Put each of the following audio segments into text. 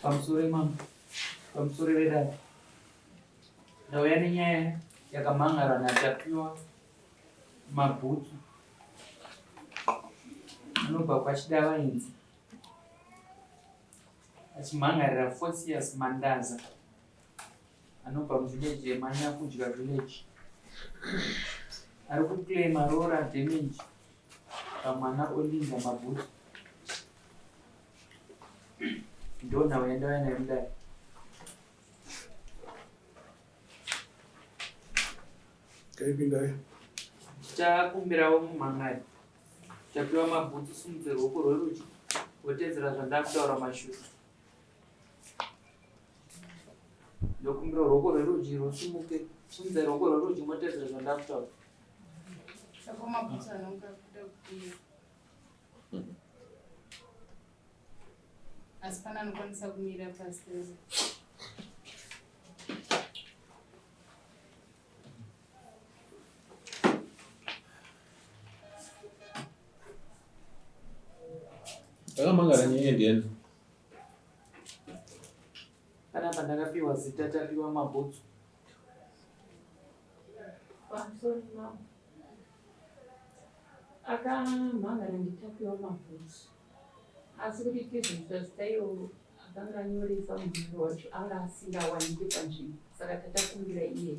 Pamusoro imambo, pamusoro vedare. Ndauya nenyaya yakamhan'ara naTapiwa Mabhutsu anobva kwaChidavaenzi achimhan'arira Fosius Mandaza anobva muvillage yeManyakudya village ari kuclaima roora damage pamwana Olinda Mabhutsu. Ndonhau yandauya nayo mudare. Kaipindai. Tichakumbirawo mumhan'ari. Tapiwa mabhutsu simudze ruoko rwerudyi wotedzera zvandakutaura mashure. Ndokumbira ruoko rwerudyi rwusimuke. Simudze ruoko rwerudyi motedzera zvandakutaura. Saka mabhutsu anonga kuda kupiwa. Asi pana anokwanisa kumira pasi. Akamangara nyaya ndiani? Panapa ndakapiwa zita Tapiwa Mabhutsu. Pamusoro mambo. Akamhangara ndiTapiwa Mabhutsu. Asi kuti tizvinzwa zita iro akanga anyoresa mumhan'ari wacho anga asingawanikwe panzvimbo saka tatakumbira iye.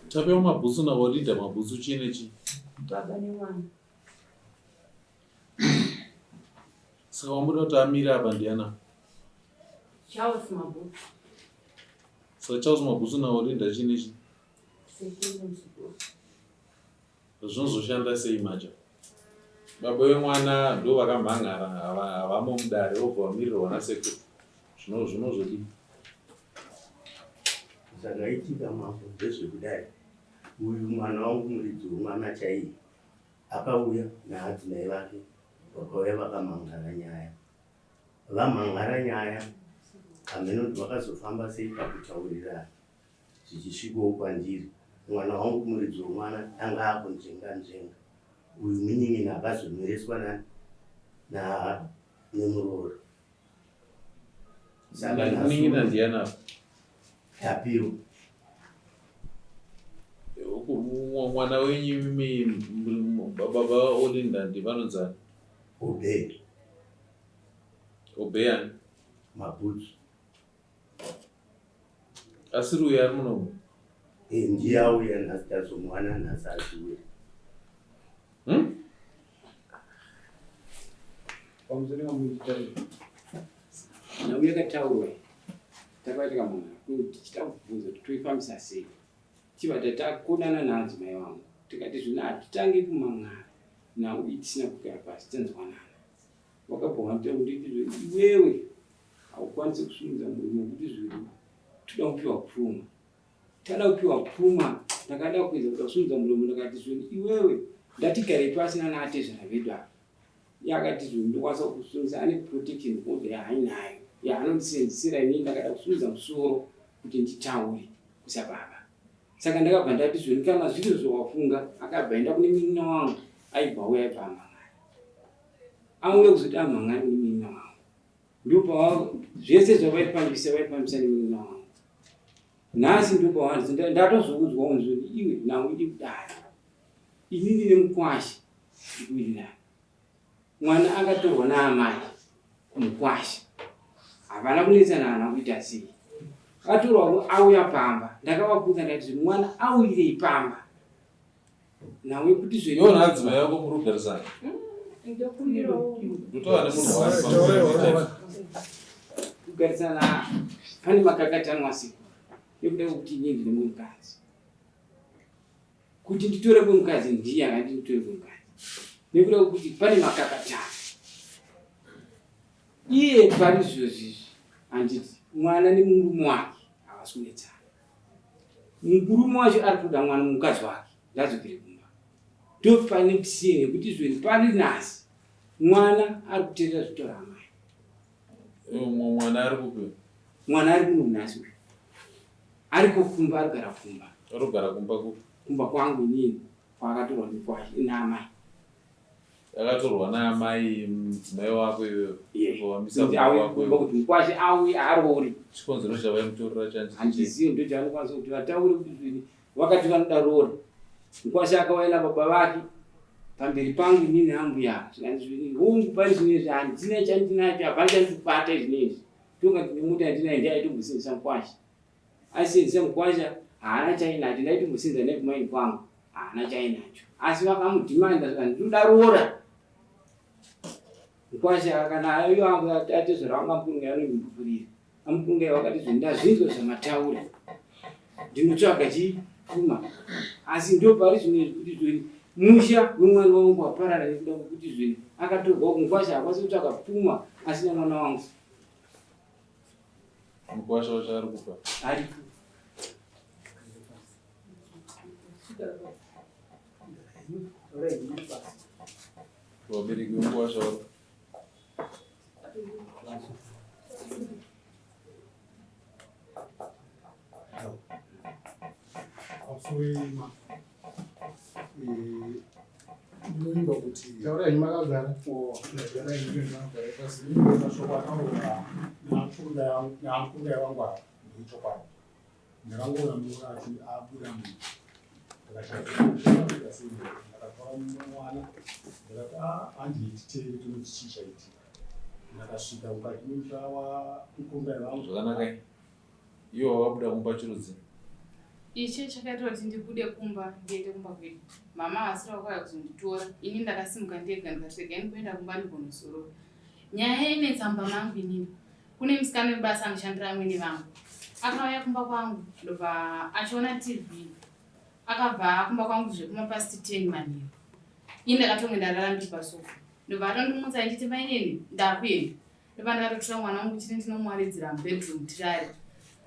Tapiwa Mabhutsu naOlinda Mabhutsu chii nechii? Baba nemwana. Saka wamuda kuti amire apa ndiana? Charles Mabhutsu. Saka Charles Mabhutsu naOlinda chii nechii? Sekuru nemuzukuru. Zvinozoshanda sei manje? Baba vemwana ndo vakamhan'ara havamo mudare vobva vamirirwa nasekuru. Zvino zvinozodii? Zvakaitika mambo ndezvekudai, uyu mwana wangu muridzi wemwana chaiye akauya naadzimai vake vakauya vakamhan'ara nyaya. Vamhan'ara nyaya hameno kuti vakazofamba sei pakutaurirana. Zvichisvikawo kwandiri mwana wangu muridzi wemwana anga akunzvenga nzvenga uyu munin'ina akazonyoreswa nani na nemuroora saka munin'ina ndiyani apa Tapiwa mwana wenyu imi baba vaOlinda ndivanonzani Obey Obey ani Mabhutsu Asiri uyo ari munomu? Eh, ndiye auya nhasi tazomuwana nhasi achiuya. Hmm? Pamusoro pamuchitaura. Nhau yakataurwa iyi takaitika munhu kuti tichida kubvunza kuti toifambisa sei. Tichibva tatakonana naadzimai vangu tikati zvino hatitange kumang'ara nhau iyi tisina kugara pasi tanzwanana. Wakabva wanditaura kuti iwewe haukwanisi kusumudza murume wekuti zviri toda kupiwa pfuma tada kupiwa pfuma ndakada kuedza kuda kusumudza muromo ndakati zvoni iwewe ndatigare pasi nana atezvara vedu ava iye akati zvoni ndokwanisa kusungisa ane protection order yaainayo yaanondisenzesera inini ndakada kusumudza musoro kuti nditaure kusababa saka ndakabva ndati zvoni kana zviri zvawafunga akabva enda kune munin'ina wangu aibva auya aibva amhang'ari auya kuzoti amhang'ari kune munin'ina wangu Ndopava zvese zvavaifambisa vaifambisa nemunin'ina wangu. Nhasi ndopava ndatozoudzwa kunzi iwe nhau iri kudai. Inini nemukwasha tikuwirirana. Mwana akatorwa naamai kumukwasha. Havana kunetsana havana kuita sei. Atorwa auya pamba ndakavabvunza ndati mwana auirei pamba. Nhau yekuti zve Iwe naadzimai vako muri kugarisana. Ndotaura nemunhu wani. Kugarisana pane makakatanwa sekuru nekuda kwekuti ini ndine mumwe mukadzi. Kuti nditore mumwe mukadzi ndiye akandi nditore mumwe mukadzi nekuda kwekuti pane makakatanwa. Iye pari zvozvizvi handiti mwana nemurume wake havasi kunetsana. Murume wacho ari kuda mwana mukadzi wake ngadzokere kumba. Ndopane decision yekuti izvoni pari nhasi mwana ari kuteerera zvitaura amai. Mwana ari kupi? Mwana ari kuno nhasi uyu. Ariko kumba ari kugara kumba. Ari kugara kumba kupi? Kumba kwangu inini kwaakatorwa nekwashe naamai. Yakatorwa naamai mudzimai wako iwewe. Iye. Wamisa Kuti kumba auye kwako kumba iwewe. kuti mukwasha auye aroore. Chikonzero chavaimutorera chanzi chii? Handizivi ndo chavanokwanisa kuti vataure kuti zvini vakati vanoda roora. Mukwasha akauya nababa vake pamberi pangu inini ambuya zvikanzi zvini hongu pari zvino izvi handina chandinacho hapana chandikubata izvino izvi tonga ndine mota yandinayo ndiyaitombosenzesa mukwasha aisenzesa mukwasha haana chainacho ndaitombosenza naye kumaini kwangu haana chainacho asi vakamudhimanda zvikanzi ndinoda roora mukwasha kana iyo atezvara vanga mukunga anondipupurira amukunga vakati zve ndazvinzwa zvamataura ndinotsvaga chii pfuma asi ndo pari zvino izvi kuti zvoni musha wemwana wangu waparara nekuda kwekuti zvoni akatorwa mukwasha hakwanisi kutsvaga pfuma asina mwana wangu. Mukwasha wacho ari kupa? Aripo. Vabereki vemukwasha vari Pamusoro ndinovimba kuti Taura henyu makagara. ndagara henyu ndakagara pasi. Ndinoona mashoko ataurwa naamukunda wangu ava ndeechokwadi. Ndakangoona muroora achi abuda mumba. Ndakati sei ndakatora mwana ndakati ah handei titeere tione kuti chii chaitika. Ndakasvika mukati memusha wamukunda wangu. Zvakanaka iwe wakabuda kumba chirudzi? Ichi chakaita kuti ndibude kumba ndiende kumba kwedu. Mama vasiri vakauya kuzonditora. Ini ndakasimuka ndega ndikati regai ndimboenda kumba ndigonosorora. Nyaya yainetsa mumba mangu inini. Kune musikana webasa anoshandira amwene vangu. Akauya kumba kwangu ndobva achiona TV. Akabva kumba kwangu zvekuma past 10 manheru. Ini ndakatonge ndarara ndiri pasofa. Ndobva atondimutsa achiti mainini ndakuenda. Ndobva ndakatotora mwana wangu chiri ndinomuwaridzira mubedroom tirare.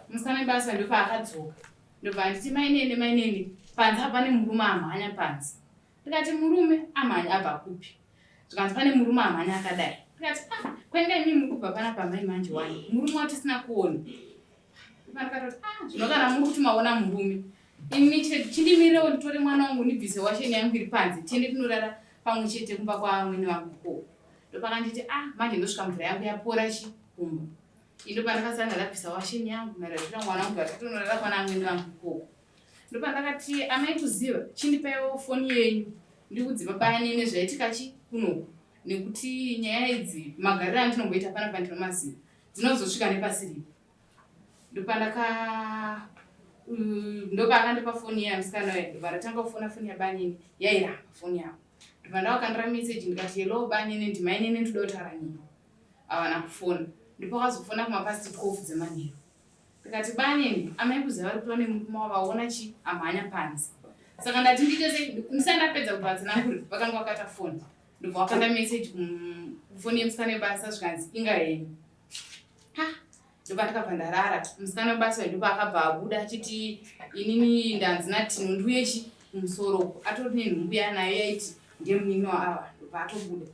Musikana webasa ndopaakadzoka. Ndobva anditi mainini mainini panze apa pane murume amhanya panze. Ndikati murume amhanya abva kupi? Zvikanzi pane murume amhanya akadai. Ndikati ah kwenga imi muri kubva panapa mai manje wani murume watisina kuona. Ndikatoti ah zvino kana muri kuti maona murume imi chindimirewo nditore mwana wangu ndibvise washeni yangu iri panze tiende tinorara pamwe chete kumba kwaamwene vangu ikoko. Ndopakanditi ah manje ndosvika mvura yangu yapora chi kumba. Ini ndopandakasara ndakabvisa washeni yangu ndatora mwana wangu ndatonorara kwana amwene vangu ikoko. Ndopandakati amai kuziva chindipaiwo foni yenyu ndikudze baba nezvaitika chi kunoku nekuti nyaya idzi magariro andinomboita panapa ndinomaziva dzinozosvika nepasiripo. Ndopandaka ndopaakandipa foni iya musikana uya ndobva ndatanga kufona foni yabanini yairamba foni yavo. Ndobva ndavakandira message ndikati hello banini ndimainini ndoda kutaura nemi. Havana kufona. Ndopakazofona kumapast 12 dzemanheru. Ndikati banini amai kuziva vari kutora nemurume wavaona chi amhanya panze. Saka ndati ndiite sei ndisati ndapedza kuvatsanangurira vakanga vakata foni. Ndobva vakanda message kufoni yemusikana webasa zvikanzi inga henyu. Ha ndobva ndakabva ndarara musikana webasa uyu ndopaakabva abuda achiti inini ndanzi naTino ndiuye chi kumusoro uko atori nenhumbu yaanayo yaiti ndiye munin'ina waava ndobva atobuda.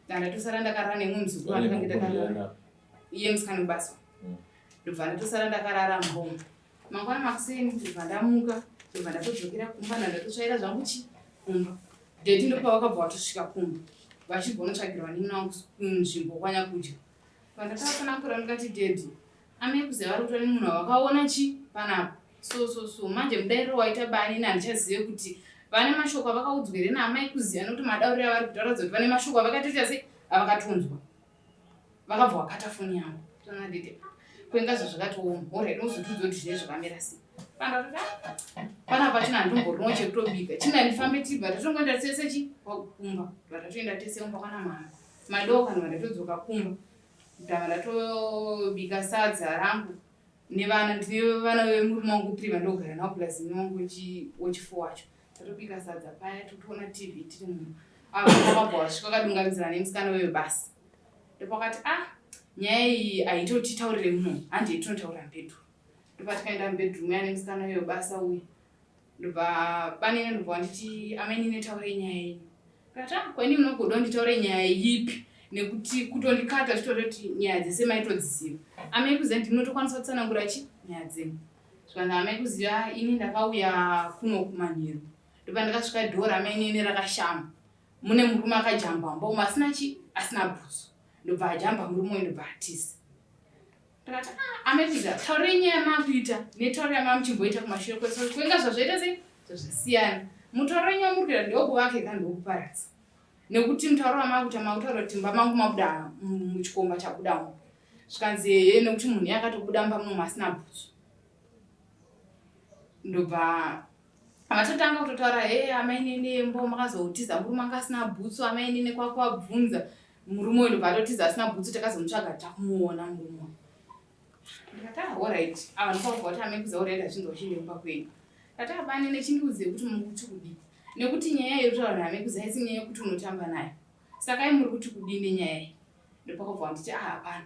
Ndatosara ndakarara nemumwe muzukuru wandakange ndakarara iye musikana webasa. Ndobva ndatosara ndakarara mumba. Mangwana makuseni ndobva ndamuka ndobva ndatodzokera kumba ndatotsvaira zvangu chi kumba. Daddy ndopavakabva vatosvika kumba vachibva unotsvagira vanin'ina vangu nzvimbo kwanyakudya. Pandakatsanangura ndikati daddy amai kuziva vari kutora nemunhu wavakaona chi panapa so so so manje mudairiro waita bani ini handichazive kuti vane mashoko avakaudzwa here naamai kuziva nekuti madauriro avari kuita varatidza kuti vane mashoko avakatoita sei avakatonzwa. Vakabva vakata foni yangu tona nditi kwenga zvazvakatooma horai unozotiudza kuti zvinenge zvakamira sei pandatoti ah, panapa pachina handitomborinawo chekutobika china ndifambe tibva tatongoenda tese chi kumba bva tatoenda tese kumba kwana mama madoka ndobva ndatodzoka kumba ndabva ndatobika sadza rangu nevana ndine vana vemurume wangu three vandogara navo plus ini wangu wechifour wacho tatobika sadza paya totoona tv tiri muno ava vakabva vasvika vakadungamidzana nemusikana weyo basi ndopakati ah nyaya iyi haitotitaurire muno handei tinotaura mubedroom ndopatikaenda mubedroom yane musikana weyo basa uya ndobva banene ndobva wanditi amainini taurei nyaya yenyu ndikati ah kwaini munogoda nditaure nyaya yipi nekuti kutondikata zvitototi nyaya dzese maitodziziva amai kuziva ndimi munotokwanisa kutsanangura chi nyaya dzenyu zvikanzi amai kuziva ini ndakauya kuno kumanheru ndobva ndakasvika dhoo ramainini rakashama. Mune murume akajamba mumba umu asina chi asina bhutsu. Ndobva ajamba murume uyu ndobva atiza. Ndakati ah, ametiza taurei nyaya yamakuita netauro yamamuchimboita kumashure kwese kwenga zvazvaita sei zvazvasiyana. Mutauro wenyu wamuri kuita ndewekuvaka ega ndewekuparadza. Nekuti mutauro wamakuita makutaura kuti mumba mangu mabuda muchikomba chabudamo. Zvikanzi ehe nekuti munhu iye akatobuda mumba muno asina bhutsu. Ndobva vatotanga kutotaura he amainene mbo makazotiza murume anga asina bhutsu amainene kwakuabvunza murume uyu ndobva atotiza asina bhutsu takazomutsvaga takumuona murume uyu ndikati ah orit ava ndokabva kuti amekuza orit achinzwa uchinde kumba kwenyu ndati abanene chindiudze kuti mukuti kudii nekuti nyaya iri kutaura naamekuza haisi nyaya yekuti unotamba nayo saka ai muri kuti kudii nenyaya iyi ndopakabva wanditi ah hapana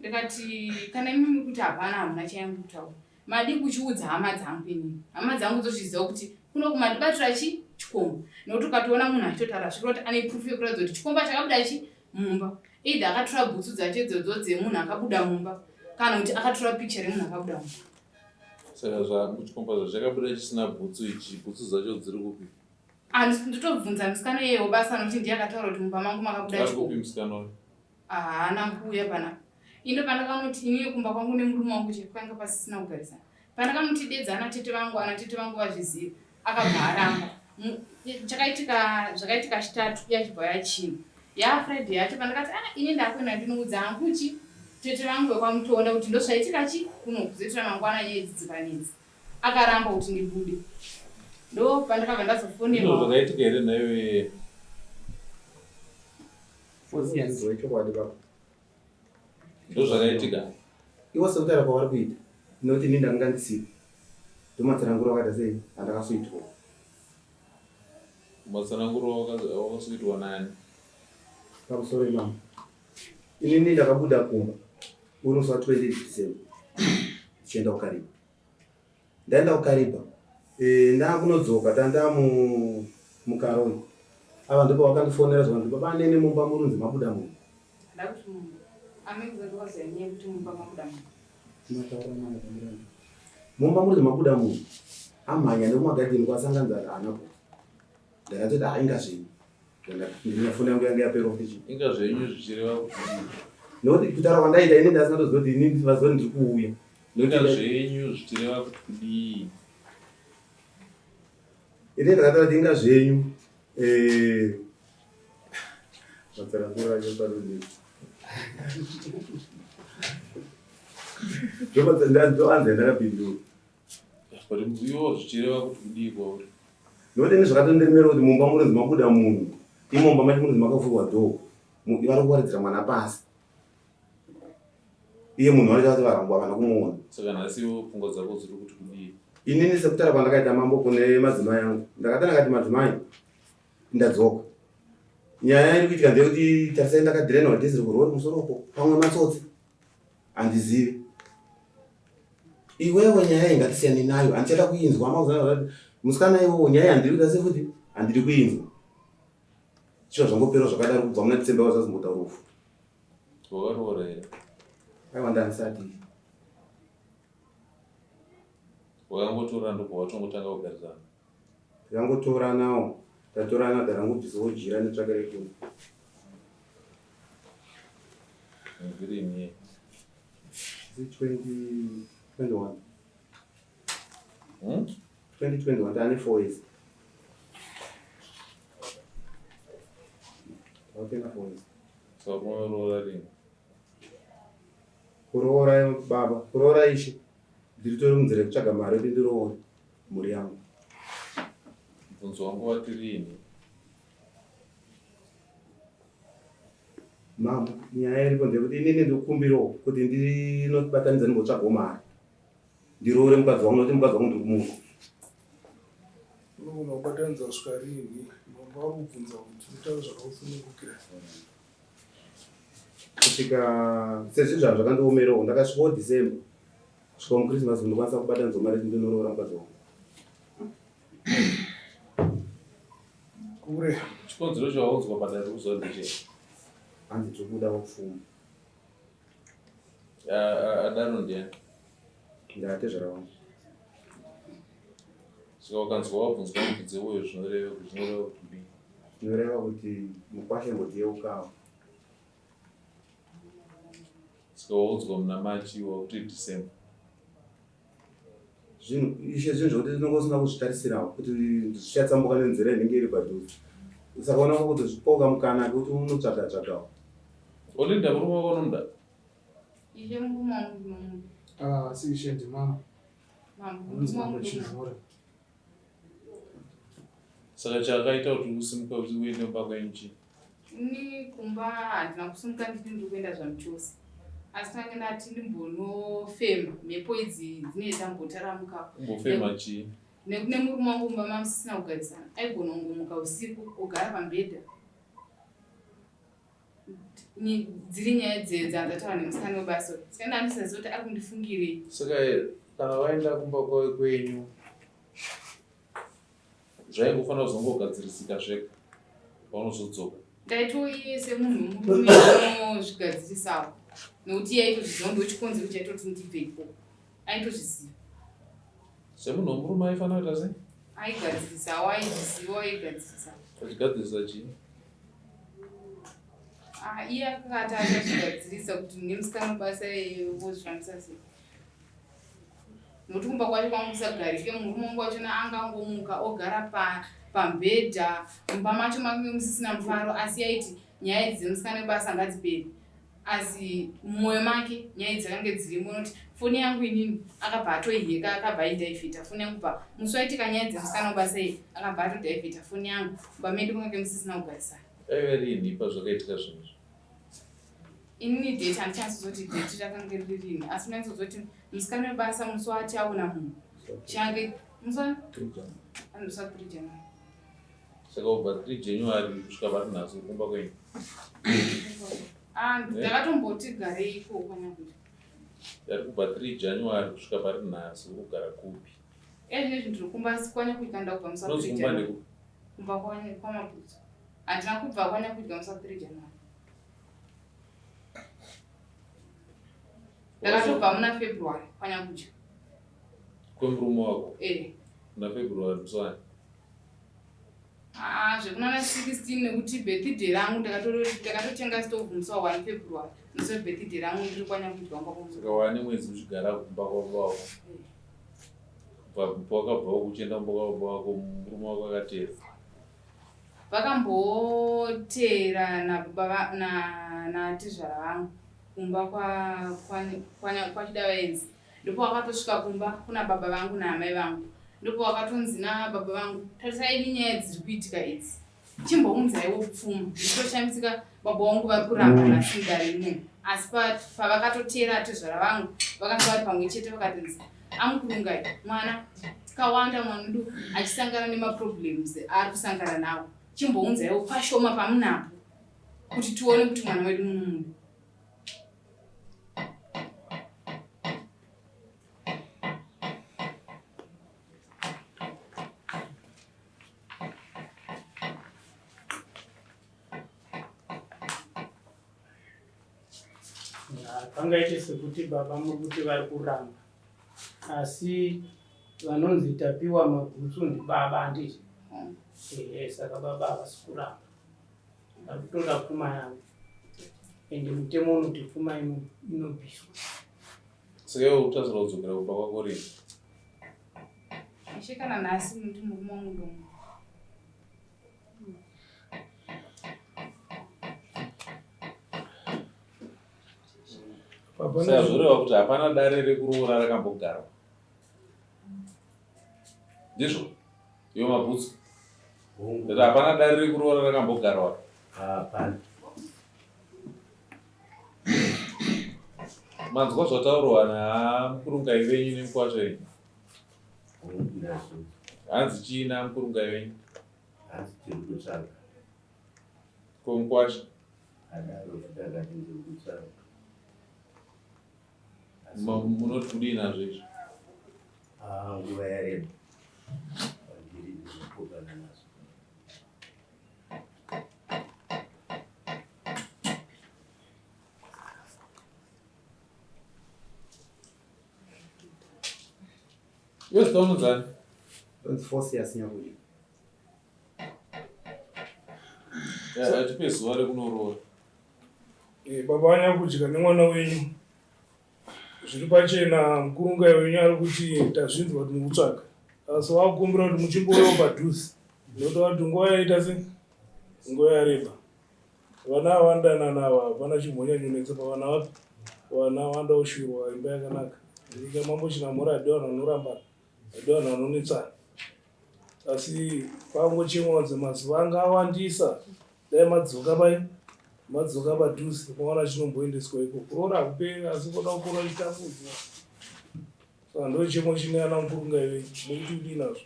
ndikati kana imi muri kuti hapana hamuna chayangu kutaura Madii kuchiudza hama dzangu inini. Hama dzangu dzozviziva kuti kuno kumandibatira chi chikomba. Nekuti ukatoona munhu achitotaura zvikureva kuti ane proof yekuratidza kuti chikomba chakabuda chi mumba. Either akatora bhutsu dzacho idzodzo dzemunhu akabuda mumba kana kuti akatora picture remunhu akabuda mumba. Saka zva chikomba zvachakabuda chisina bhutsu ichi, bhutsu dzacho dziri kupi? Ah, ndotobvunza musikana iyewo basa nokuti ndiye akataura kuti mumba mangu makabuda Ari kupi musikana uyu? Haana kuuya panapa. Ini pandakanoti inini kumba kwangu nemurume wangu chete kwanga pasisina kugarisana. Pandakamuti dedza ana tete vangu, ana tete vangu vazviziva. Akabva aramba. Chakaitika zvakaitika chitatu yachibva yachina. Ya Fred yacho pandakati ah ini ndakuenda ndinoudza hangu chi tete vangu vekwamutonda kuti ndozvaitika chi kuno kuzoitira mangwana nyaya idzi dzikanetsa. Akaramba kuti ndibude. Ndo pandakabva ndazofonerwa. Ndizvo zvakaitika here nhaiwe? Ndochokwadi baba. Ndozvakaitika. Iwo sekutaura kwavari kuita nekuti ini ndanga ndisipo ndomatsananguro akaita sei andakasoitwa. Matsananguro awakasoitwa nani? Pamusoro imama. Inini ndakabuda kumba uri musi wa 28 December ndichienda kuKariba. Ndaenda kuKariba eh, ndakunodzoka tanda muKaroi ava ndipo vakandifonera zvakanzi baba nene mumba murunzi mabuda munhu. Mumba murunzi mabuda munhu amhanya nekumagadheni kwasanganza haana bhutsu. Ndakatoti ah inga zvenyu. Ndina foni yangu yanga yapera futi. Inga zvenyu zvichireva kuti nekuti kutaura kwandaita ini ndasina toziva kuti ini vaziva ndiri kuuya. Inga zvenyu zvichireva kuti kudii? Ini ndakataura kuti inga zvenyu eh matsananguro acho panonetsa. Ndoanza ndakapindura. But iwo zvichireva kuti kudii kwauri? Nekuti ini zvakatondiremera kuti mumba murinzi mabuda munhu, imo mumba macho murinzi makavhurwa door, vari kuwaridzira mwana pasi. Iye munhu vanoita kuti varangwa havana kumuona. Saka nhasi iwe pfungwa dzako dziri kuti kudii? Inini sekutaura kwandakaita mambo kune madzimai angu, ndakati ndakati madzimai ndadzoka. Nyaya iri kuitika ndeyekuti tarisai ndakadhirenwa dhiziri kurori kumusoro uko pamwe matsotsi. Handizivi. Iwewe nyaya iyi ngatisiyane nayo. Handichada kuinzwa makuziva musikana iwowo nyaya handiri kuita sefuti handiri kuinzwa. Chiro zvangopera zvakadaro kubva muna December wazazombotaura ufu. Wakaroora here? Aiwa ndandisati. Wakangotora ndobva watongotanga kugarisana? Takangotoranawo, tatorana darangobvisawo jira netsvaka rekunze. Mviri Is it 2021? Hmm? 2021, tane 4 years. Takapinda 4 years. Saka unoroora rini? Kuroora baba, kuroora ishe. Ndiri tori munzira yekutsvaga mari kuti ndiroore mhuri yangu. Mubvunzo wangu wati rini? Mambo, nyaya iripo ndeyekuti inini ndikukumbirawo kuti ndinobatanidza ndimbotsvagawo mari ndiroore mukadzi wangu nokuti mukadzi wangu ndiri kumuda. Unogona kubatanidza kusvika rinhi? Mambo vari kubvunza kuti utaure zvakakusunungukira. Kusvika sezvi zvanhu zvakandiomerawo ndakasvikawo December kusvika muChristmas ndokwanisa kubatanidza mari kuti ndinoroora mukadzi wangu. Kure. Chikonzero chawaudzwa padare kuziva ndechei? Hanzi tiri kuda upfumi. Adaro ndiani? Ndatezvara wangu. Saka ukanzwa wabvunzwa mubvunzo iwoyo zvinoreva zvinoreva kuti kudii? Zvinoreva kuti mukwasha imbotiyeukawo. Saka waudzwa muna March iwe wakuti December. Zvinhu ishe zvinhu zvekuti tinonga usina kuzvitarisirawo kuti zvichatsambuka nenzira inenge iri padhuze. Saka unonga kutozvipoka mukana kekuti unotsvaga tsvagawo. Olinda murume wako unomuda? Ishe murume wangu ndinomuda. Ah, asi ishe ndimambo. Mambo, Anonzi murume wangu Mambo ndinomuda. Chinamhora. Saka chakaita kuti usimuke kuti uende kumba kwenyu chii? Ini kumba handina kusimuka nditi ndiri kuenda zvamuchose. Asi tange ndati ndimbonofema mhepo idzi dzinenge dzambotaramuka. Umbofema chii? Nekune murume wangu mumba mamusisina kugarisana. Aigona kungomuka usiku ogara pamubhedha. Dziri nyaya dzandataura nemusikana webasa. Saka ndandisaziva kuti ari kundifungirei. Saka kana vaenda kumba kwenyu zvaingofanira kuzongogadzirisika zvega paunozodzoka. Ndaitoiye semunhu murume unozvigadzirisawo nekuti iye aitozviziva ndochikonzero chaitoti ndibve ikoko. Aitozviziva. Semunhu wemurume aifanira kuita sei? Aigadzirisawo, aizviziva, aigadzirisa. Achigadzirisa chii? Ah, iye akati achazvigadzirisa kuti nemusikana basa vozvifambisa sei. Nokuti kumba kwacho kwangu kusagarike, murume wangu wachona angangomuka ogara pamubhedha, mumba macho makange musisina mufaro, asi yaiti nyaya idzi dzemusikana webasa ngadzipere. Asi mumwoyo make nyaya idzi dzakange dzirimo, nokuti foni yangu inini akabva atoiheka, akabva aidhaivhita foni yangu kubva musi waitika nyaya dzemusikana webasa iyi, akabva atodhaivhita foni yangu. Mumba medu makange musisina kugarisana. Aive rinhi pazvakaitika zvinhu izvi? Inini date handichatsozoti date rakange riri rinhi, asi ndinyatsozoti musikana webasa musi waati aona munhu change musi wa musi wa 3 January. Saka kubva 3 January kusvika pari nhasi uri kumba kwenyu? Ah, ndakatomboti garei ikoko nyakuti. Ndati kubva 3 January kusvika pari nhasi uri kugara kupi? Ezvinezvi ndiri kumba asi kwanyakudya ndakubva musi wa Unonzi 3 kumba January. ndekupi? Kumba kwaMabutso. Handina kubva kwanyakudya musi wa 3 January. Ndakatobva muna February kwanyakudya. Kwemurume wako? Eh. Muna February musi wani? Ah, zvekunana 16 nekuti birthday rangu ndakatotenga stove musi wa 1 February. Musi webirthday rangu ndiri kwanyakudya kumba kwangu. Saka wane mwedzi uchigara kumba kwababa wako? Kubva pawakabva uchienda kumba kwababa wako murume wako akateera? Vakamboteera nababa natezvara vangu kumba kwaChidavaenzi. Ndipo vakatosvika kumba kuna baba vangu naamai vangu. Ndipo vakatonzi nababa vangu, tarisai ini nyaya dziri kuitika idzi. Chimbounzaiwo pfuma. Ndichitoshamisika baba vangu vari kuramba nhasi mudare imomo. Asi pavakatoteera tezvara vangu vakanga vari pamwe chete vakatonzi amukurungai mwana kawanda mwana wedu achisangana nemaproblems aari kusangana nawo. Chimbounzaiwo pashoma pamunapo kuti tione kuti mwana wedu munomuda. Pangaite sekuti baba muri kuti vari kuramba, asi vanonzi Tapiwa Mabhutsu ndibaba handiti? Ehe, saka baba havasi kuramba, vari kutoda pfuma yavo, ende mutemo unoti pfuma inobviswa. Saka iwe uri kutarisira kudzokera kumba kwako rini? Ishe kana nhasi muti murume wangu ndomuda. Saka zvoreva kuti hapana dare rekuroora rakambogarwa. Ndizvo? Iwe Mabhutsu. Ndati hapana dare rekuroora rakambogarwa. Hapana. Manzwa zvataurwa namukurungai venyu nemukwasha venyu? Hanzi chii namukurungai venyu? Hanzi tiri kutsvaga. Ko mukwasha? Adaro futi akati ndiri kutsvaga. Munoti kudii nazvo izvi? Ah, nguva yareba kwandiri ndinopokana nazvo. Iwe zita unonzani? Ndonzi Force Yasinyakudya. Atipe zuva rekunoroora. Eh, baba vanyakudya nemwana wenyu zviri pachena mukurungai wenyu ari kuti tazvinzwa kuti mukutsvaga asi wakukumbira kuti muchimbouyawo padhuze nekuti vati nguva yaita se nguva yareba vana ava vanodanana ava hapana chimbonyanyonetsa pavana vapi vana vanoda kushurwa imba yakanaka ndika mambo chinamhora hadi vanhu vanorambana hadi vanhu vanonetsana asi kwangochemwa kunzi mazuva anga awandisa dai madzoka pai madzoka padhuze maona chinomboendeswa iko kuroora hakuperi asi koda kukura chitambudzwa saka ndochemo chine ana mukurunga ive mukuti kudii nazvo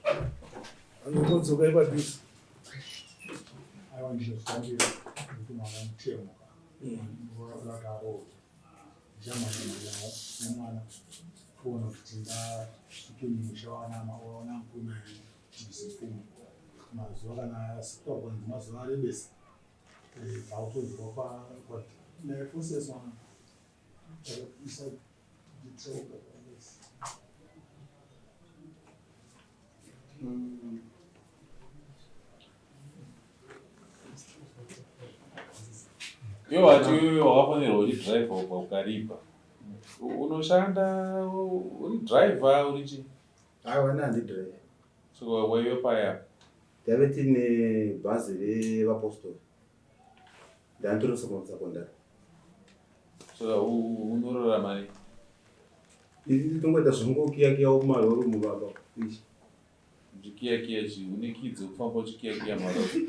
anongodzokai padhuze aiwa ndizvo zvitambira nekuti mwana mutemo vakadaro ndichamhanya nemwana kuona kuti tingasvike musha wana mukuru tibvise pfuma mazuva kana asitaurwa kunzi mazuva arebesa pakutonzwa neprocess wana isa ditoka Iwe wati iwe wakafonerwa uchidriver ubva ukaripa. Unoshanda uri driver uri chii? Aiwa ini handidrive. So waive paya? Taive tine bhazi revapostori. Ndandiri secondary. So unorarama nei? Ini tongoita zvangokiyakiyawo mumarori umu baba. Uchikiyakiya chii? Une kii dzekufamba uchikiyakiya marori?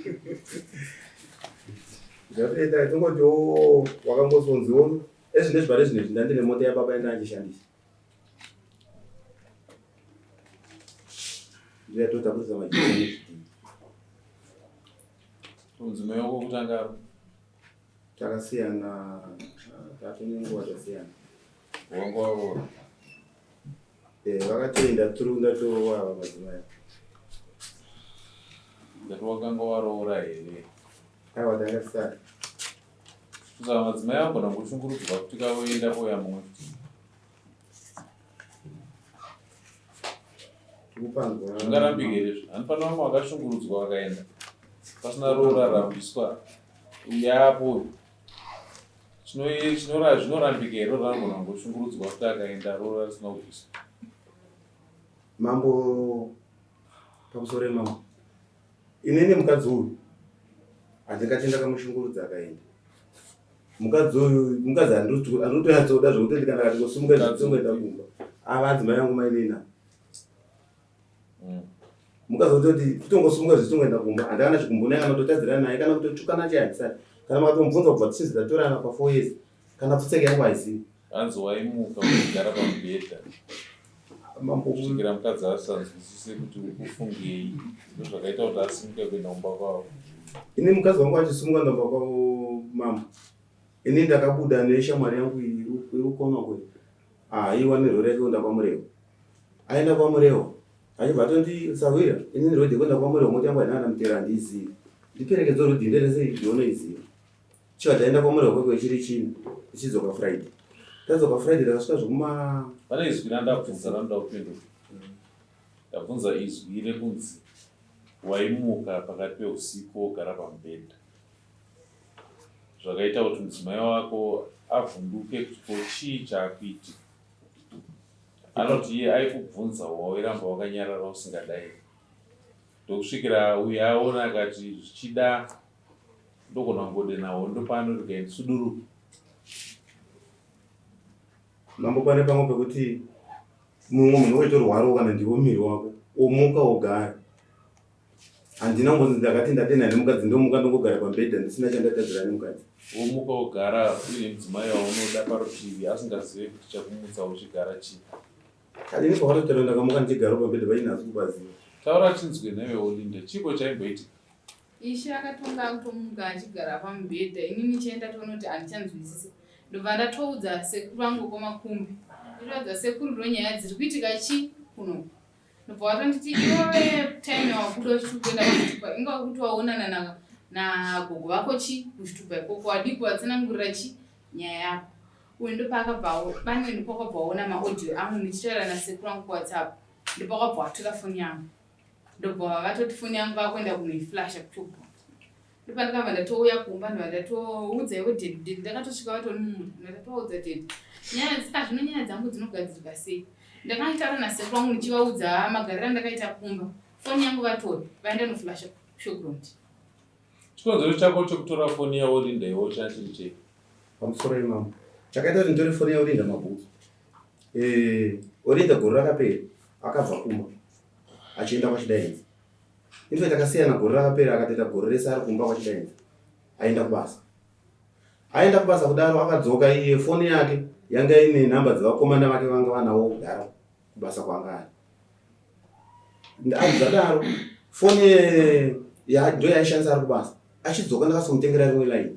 Zvatoita tongotiwo wakangozonziwo ezvinezvi pari zvinezvi ndandine mota yababa yandandichishandisa. Ndiyatotakurisa majisa nezvidhina. Mudzimai wako kutanga ari? Takasiyana tatone nguva tasiyana. Wanga waroora? Eh, vakatoenda through ndatoroora ava madzimai. Ndati wakanga waroora here? Aiwa tanga tisati. Saka madzimai agona kushungurudzwa kuti kavoenda kouya mumwe futi. Tikupanzwa. Zvingarambike here izvo? Hani pane vamwe vakashungurudzwa vakaenda pasina roora rambiswa uyapo zvinorambika here roora anogona kungoshungurudzwa kuti akaenda roora risina kubviswa? Mambo pamusoro yemambo inini mukadzi uyu handingati ndakamushungurudza akaenda mukadzi uyu mukadzi andotonyatsoda zvekuti ndikana kati ngosumuka zvitongoenda kumba ava adzimai angu mainina Mukadzi ototi kutongosimuka zvichitongoenda kumba handakana chigumbu naye kana kutotadzirana naye kana kutotukana chai handisati kana makatomubvunza kubva tichinzi tatorana pa four years kana pfutseke yangu haizivi. Hanzi waimuka uchigara pamubhedha Mambo kusvikira mukadzi asanzwisise kuti uri kufungei ndozvakaita kuti asimuke kuenda kumba kwavo. Ini mukadzi wangu achisimuka kuenda kumba kwavo mambo ini ndakabuda neshamwari yangu iri kukona uko aiwa nerori yake kuenda kwaMurewa aenda kwaMurewa Achibva atondi sahwira inini road yekuenda kwaMurewa mota yangu haina kana mutero handiizivi. Ndiperekedze road ndiende sei ndionoiziva. Chibva taenda kwaMurewa kwekwe chiri china tichidzoka Friday. Tadzoka Friday takasvika zvekuma Pane izwi randabvunza ranoda kupindura. Ndabvunza izwi rekunzi waimuka pakati peusiku wogara pamubhedha. Zvakaita kuti mudzimai wako avhunduke kuti ko chii chaakuitika. Anoti iye aikubvunza wairamba wakanyarara usingadairi ndokusvikira uyo aona akati zvichida ndogona kungodenha hondo pano regai ndisuduruke. Mambo pane pamwe pekuti mumwe munhu waitorwarawo kana ndiwo miri wako omuka ogara Handina kumbonzi ndakati ndadenha nemukadzi ndomuka ndongogara pamubhedha ndisina chandatadzira nemukadzi. Womuka wogara uine mudzimai waunoda parutivi asingazive kuti chakumutsa uchigara chii. Ini pakatotaura ndakamuka ndichigara pamubhedha paine asi kupaziva. Taura tinzwe newewo Linda chiiko chaimboitika? Ishe akatonga akutomuka achigara pamubhedha ini nichienda toona kuti handichanzwisisi ndobva ndatoudza sekuru vangu kwamakumbi nditoudza sekuru ndonyaya dziri kuitika chi kuno Ndobva watonditi iwewe time yawabuda uchiti kuenda kuchitupa inga kuti waonana nagogo vako chi kuchitupa ikoko wadii kuvatsanangurira chi nyaya yako uyu ndopaakabva bani ndopakabva waona maaudio angu ndichitaura nasekuru angu kuwhatsapp ndopakabva watora foni yangu ndobva vatoti foni yangu vakuenda kunoiflasha kuchobva. Ndopandakabva ndatouya kumba ndobva ndatoudza ivo daddy daddy ndakatosvika vatori mumwe ndatovaudza daddy nyaya saka zvino nyaya dzangu dzinogadzirika sei ndakataura nasekuru vangu ndichivaudza magariro andakaita kumba foni yangu vatora vaenda noflasha showground Chikonzero chako chekutora foni yaOlinda iwe changa chiri chei? Pamusoro imambo. Chakaita kuti nditore foni yaOlinda mabhutsu. Eh, Olinda gore rakapera akabva kumba achienda kwaChidaenzi. In fact akasiyana gore rakapera akatoita gore rese ari kumba kwaChidaenzi. Aenda kubasa. Aenda kubasa kudaro akadzoka iye foni yake yanga ine nhamba dzevakomana vake vanga vanawo kudhara kubasa kwanga ari. Zvadaro foni ndo yaishandisa ari kubasa. Achidzoka ndakazomutengera rimwe line.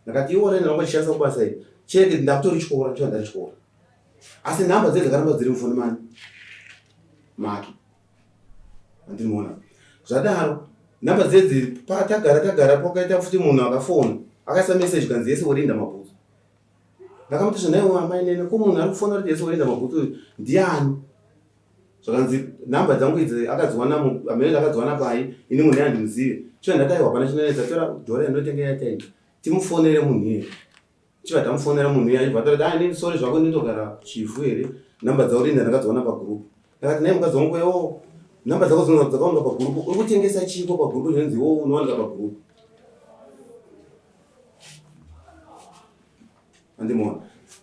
Ndakati iwo line ranga uchishandisa kubasa iri chete ndakutorityora ndichibva ndarityora. Asi nhamba dziye dzakaramba dziri mufoni mani make. Andinoona. Zvadaro nhamba dzedzi patagara tagara pakaita futi munhu akafona akaisa message kanzi yese urinda mabhutsu. Ndakamuti zvanaiwo amai nene ko munhu ari kufona kuti yese urinda mabhutsu ndiani? Zvakanzi nhamba dzangu idzi akadziwana amene akadziwana pai ini munhu andimuzive. Chiva ndati aiwa hapana chinonetsa tora dhora ndinotenga airtime timufonere munhu iye. Chiva tamufonera munhu iye achibva ataura kuti ah inini sorry zvako ndinotogara Chivhu here nhamba dzaUrinda ndakadziwana pagroup. Ndakati nhai mukadzi wangu iwewo nhamba dzako dzakawanika pagroup uri kutengesa chiiko pagroup zvinonzi iwewo unowanika pagroup. Andimuona.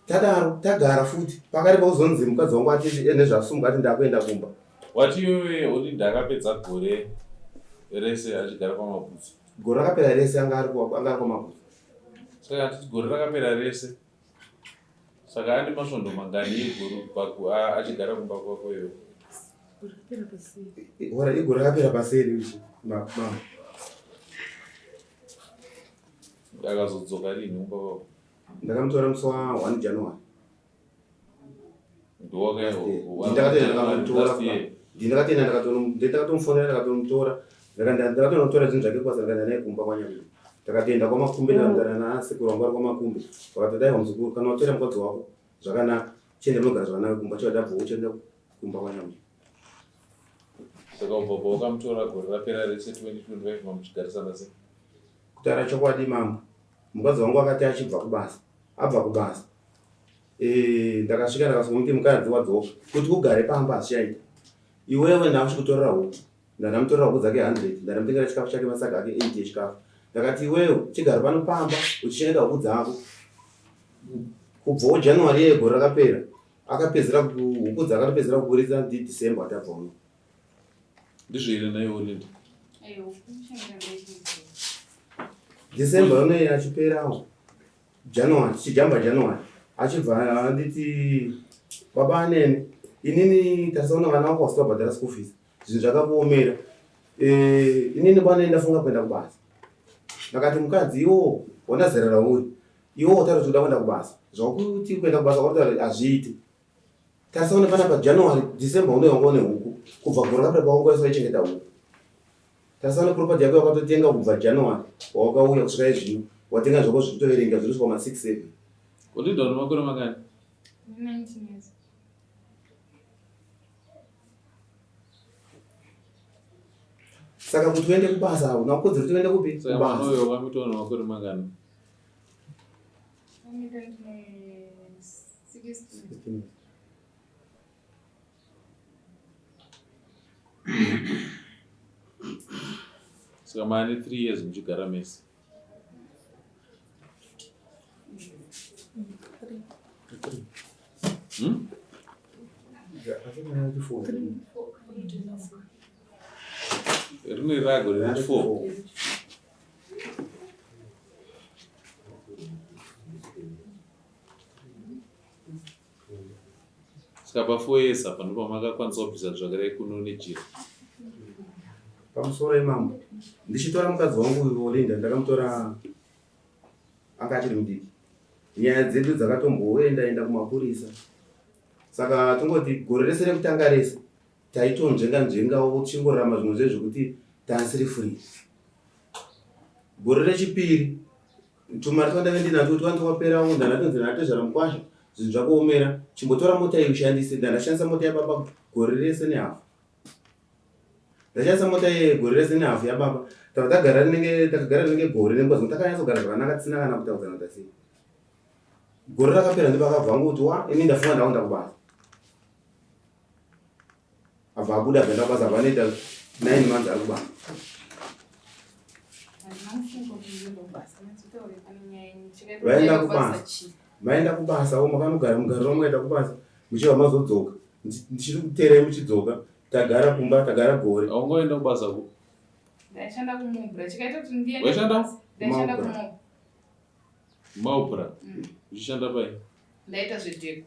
Tadaro tagara futi pakare pakuzonzi mukadzi wangu ati nezvasumuka ati ndakuenda kumba. Wati iwewe Olinda akapedza gore rese achigara kwaMabhutsu. Gore rakapera rese anga ari kwaMabhutsu. Saka hatiti gore rakapera rese. Saka ane masvondo mangani egore kubva achigara kumba kwako iwe? Hora igore rakapera paseri ichi mama. Akazodzoka rini kumba kwako? Ndakamutora musi wa 1 January. Ndakatoenda ndakatomufonera ndakatomutora ndakatonotora zvinhu zvake kwasa ndakaenda naye kumba kwanyakuti takatoenda kwamakumbe ndakataura nasekuru wangu ari kwamakumbe vakati dai wamuzukuru kana watora mukadzi wako zvakanaka chienda munogara zvakanaka kumba chiva tabva uchienda kumba kwanyakuti saka ubva pawakamutora gore rapera rese 2025 mamuchigarisana sei kutaura chokwadi mambo mukadzi wangu akati achibva kubasa abva kubasa Eh, ndakasvika ndakasvika mukadzi wadzoka kuti ugare pamba hazvichaita iwewe ndakuchikutorera huku ndandamutorera huku dzake 100 ndandamutengera chikafu chake masaga ake 8 echikafu ndakati iwewe chigara pano pamba uchichengeta huku dzako kubvawo january yeye gore rakapera akapedzera huku dzakatopedzera kuburitsa ndidecember atabva uno ndizvo here naiwo Linda december unoyi achiperawo January tichijamba January achibva anditi baba anene inini tarisaona vana vako vasina kubhadhara school fees zvinhu zvakakuomera eh, inini bwana ndafunga kuenda kubasa ndakati mukadzi iwo wona zera rauri iwo utaura kuti uda kuenda kubasa zvakuti kuenda kubasa kwauri hazviiti tarisaona panapa January December unoyonga une huku kubva gore rakapera pawangu waichengeta huku Tarisa neproperty yako yakatotenga kubva January wawakauya kusvika izvino watenga zvako zvekutoverenga zvinosvika ma 6 7. Olinda une makore mangani? 19 years. Saka kuti uende kubasa hauna kodzero kuti uende kupi? Saka mwana uyo wakamuita une makore mangani? Wakamuita ndine 16. Saka maane 3 years muchigara mese. Hmm? Rine rago rine 4. Saka pa 4 years apa ndopamakakwanisa kubvisa tsvakirai kuno nejira. Pamusoro imambo ndichitora mukadzi wangu uyu Olinda ndakamutora anga achiri mudiki. Nyaya dzedu dzakatomboenda enda kumapurisa. Saka tongoti gore rese rekutanga rese taitonzvenga nzvengawo tichingorarama zvimwe zve zvekuti taasiri free. Gore rechipiri tumari twandave ndinatwo twanga twaperawo ndanatonzi natezvara mukwasha zvinhu zvakuomera chimbotora mota iyi ushandise ndandashandisa mota yababa gore rese nehafu. Ndashandisa mota iye gore rese nehafu yababa. Tava tagara rinenge takagara rinenge gore nenguva dzimwe takanyatsogara zvakanaka tisina kana kutaudzana tasii. Gore rakapera ndipo akabva angoti wa ini ndafunga ndakuenda kubasa. Abva abuda abva enda kubasa abva anoita 9 months ari kubasa. Vaenda kubasa. Maenda kubasa wo makanogara mugariro wamakaita kubasa muchibva mazodzoka. Ndichiri kuteerai muchidzoka tagara kumba tagara gore. Haungoenda kubasa ku? Ndaishanda kuMobra chikaita kuti ndiende. Waishanda? Ndaishanda kuMobra. Maubra. Uchishanda pai? Ndaita zvedheko.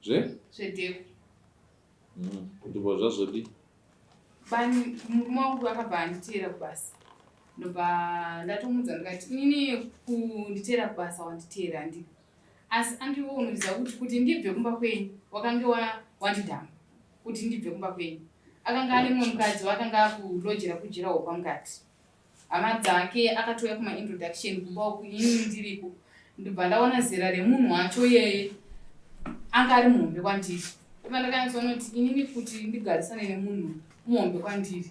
Zve? Zvedheko. Ndibva zvazodii? Bani murume wangu akabva anditeera kubasa. Ndobva ndatomudza ndikati inini kunditeera kubasa wanditeera handiko. Asi andiwe unoziva kuti kuti ndibve kumba kwenyu wakange wandidhama kuti ndibve kumba kwenyu. Akanga ane mumwe mukadzi waakanga akulojera kujirawo pamukati. Hama dzake akatouya kuma introduction kumba uku inini ndiriko ndobva ndaona zera remunhu wacho iyeye anga ari muhombe kwandiri ndobva ndakanyatsoona kuti inini kuti ndigarisane nemunhu muhombe kwandiri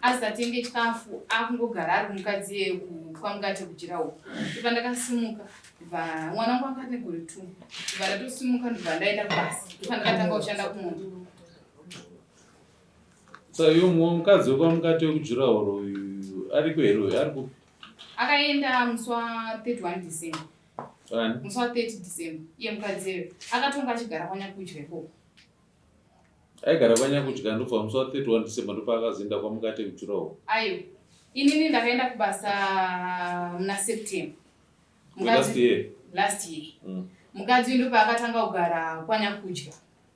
asatenge chikafu akungogara ari kumukadzi iyeye kwamukati kujira uku ndobva ndakasimuka ndobva mwana wangu anga ane gore two ndobva ndatosimuka ndobva ndaenda kubasa ndobva ndakatanga kushanda kumombe. Saka iwe mumwe mukadzi wekwamukati wekujurahoro uyu ariko here uyu ari kupi? Akaenda musi wa 31 December. Ani? Musi wa 30 December. Iye mukadzi iyoyo akatonga achigara kwaNyakudya ikoko. Aigara kwaNyakudya ndobva musi wa 31 December ndopaakazoenda kwamukati wekujurahoro. Aiwa. Inini ndakaenda kubasa muna September. Last year. Last year. Mukadzi uyu ndopaakatanga kugara kwaNyakudya.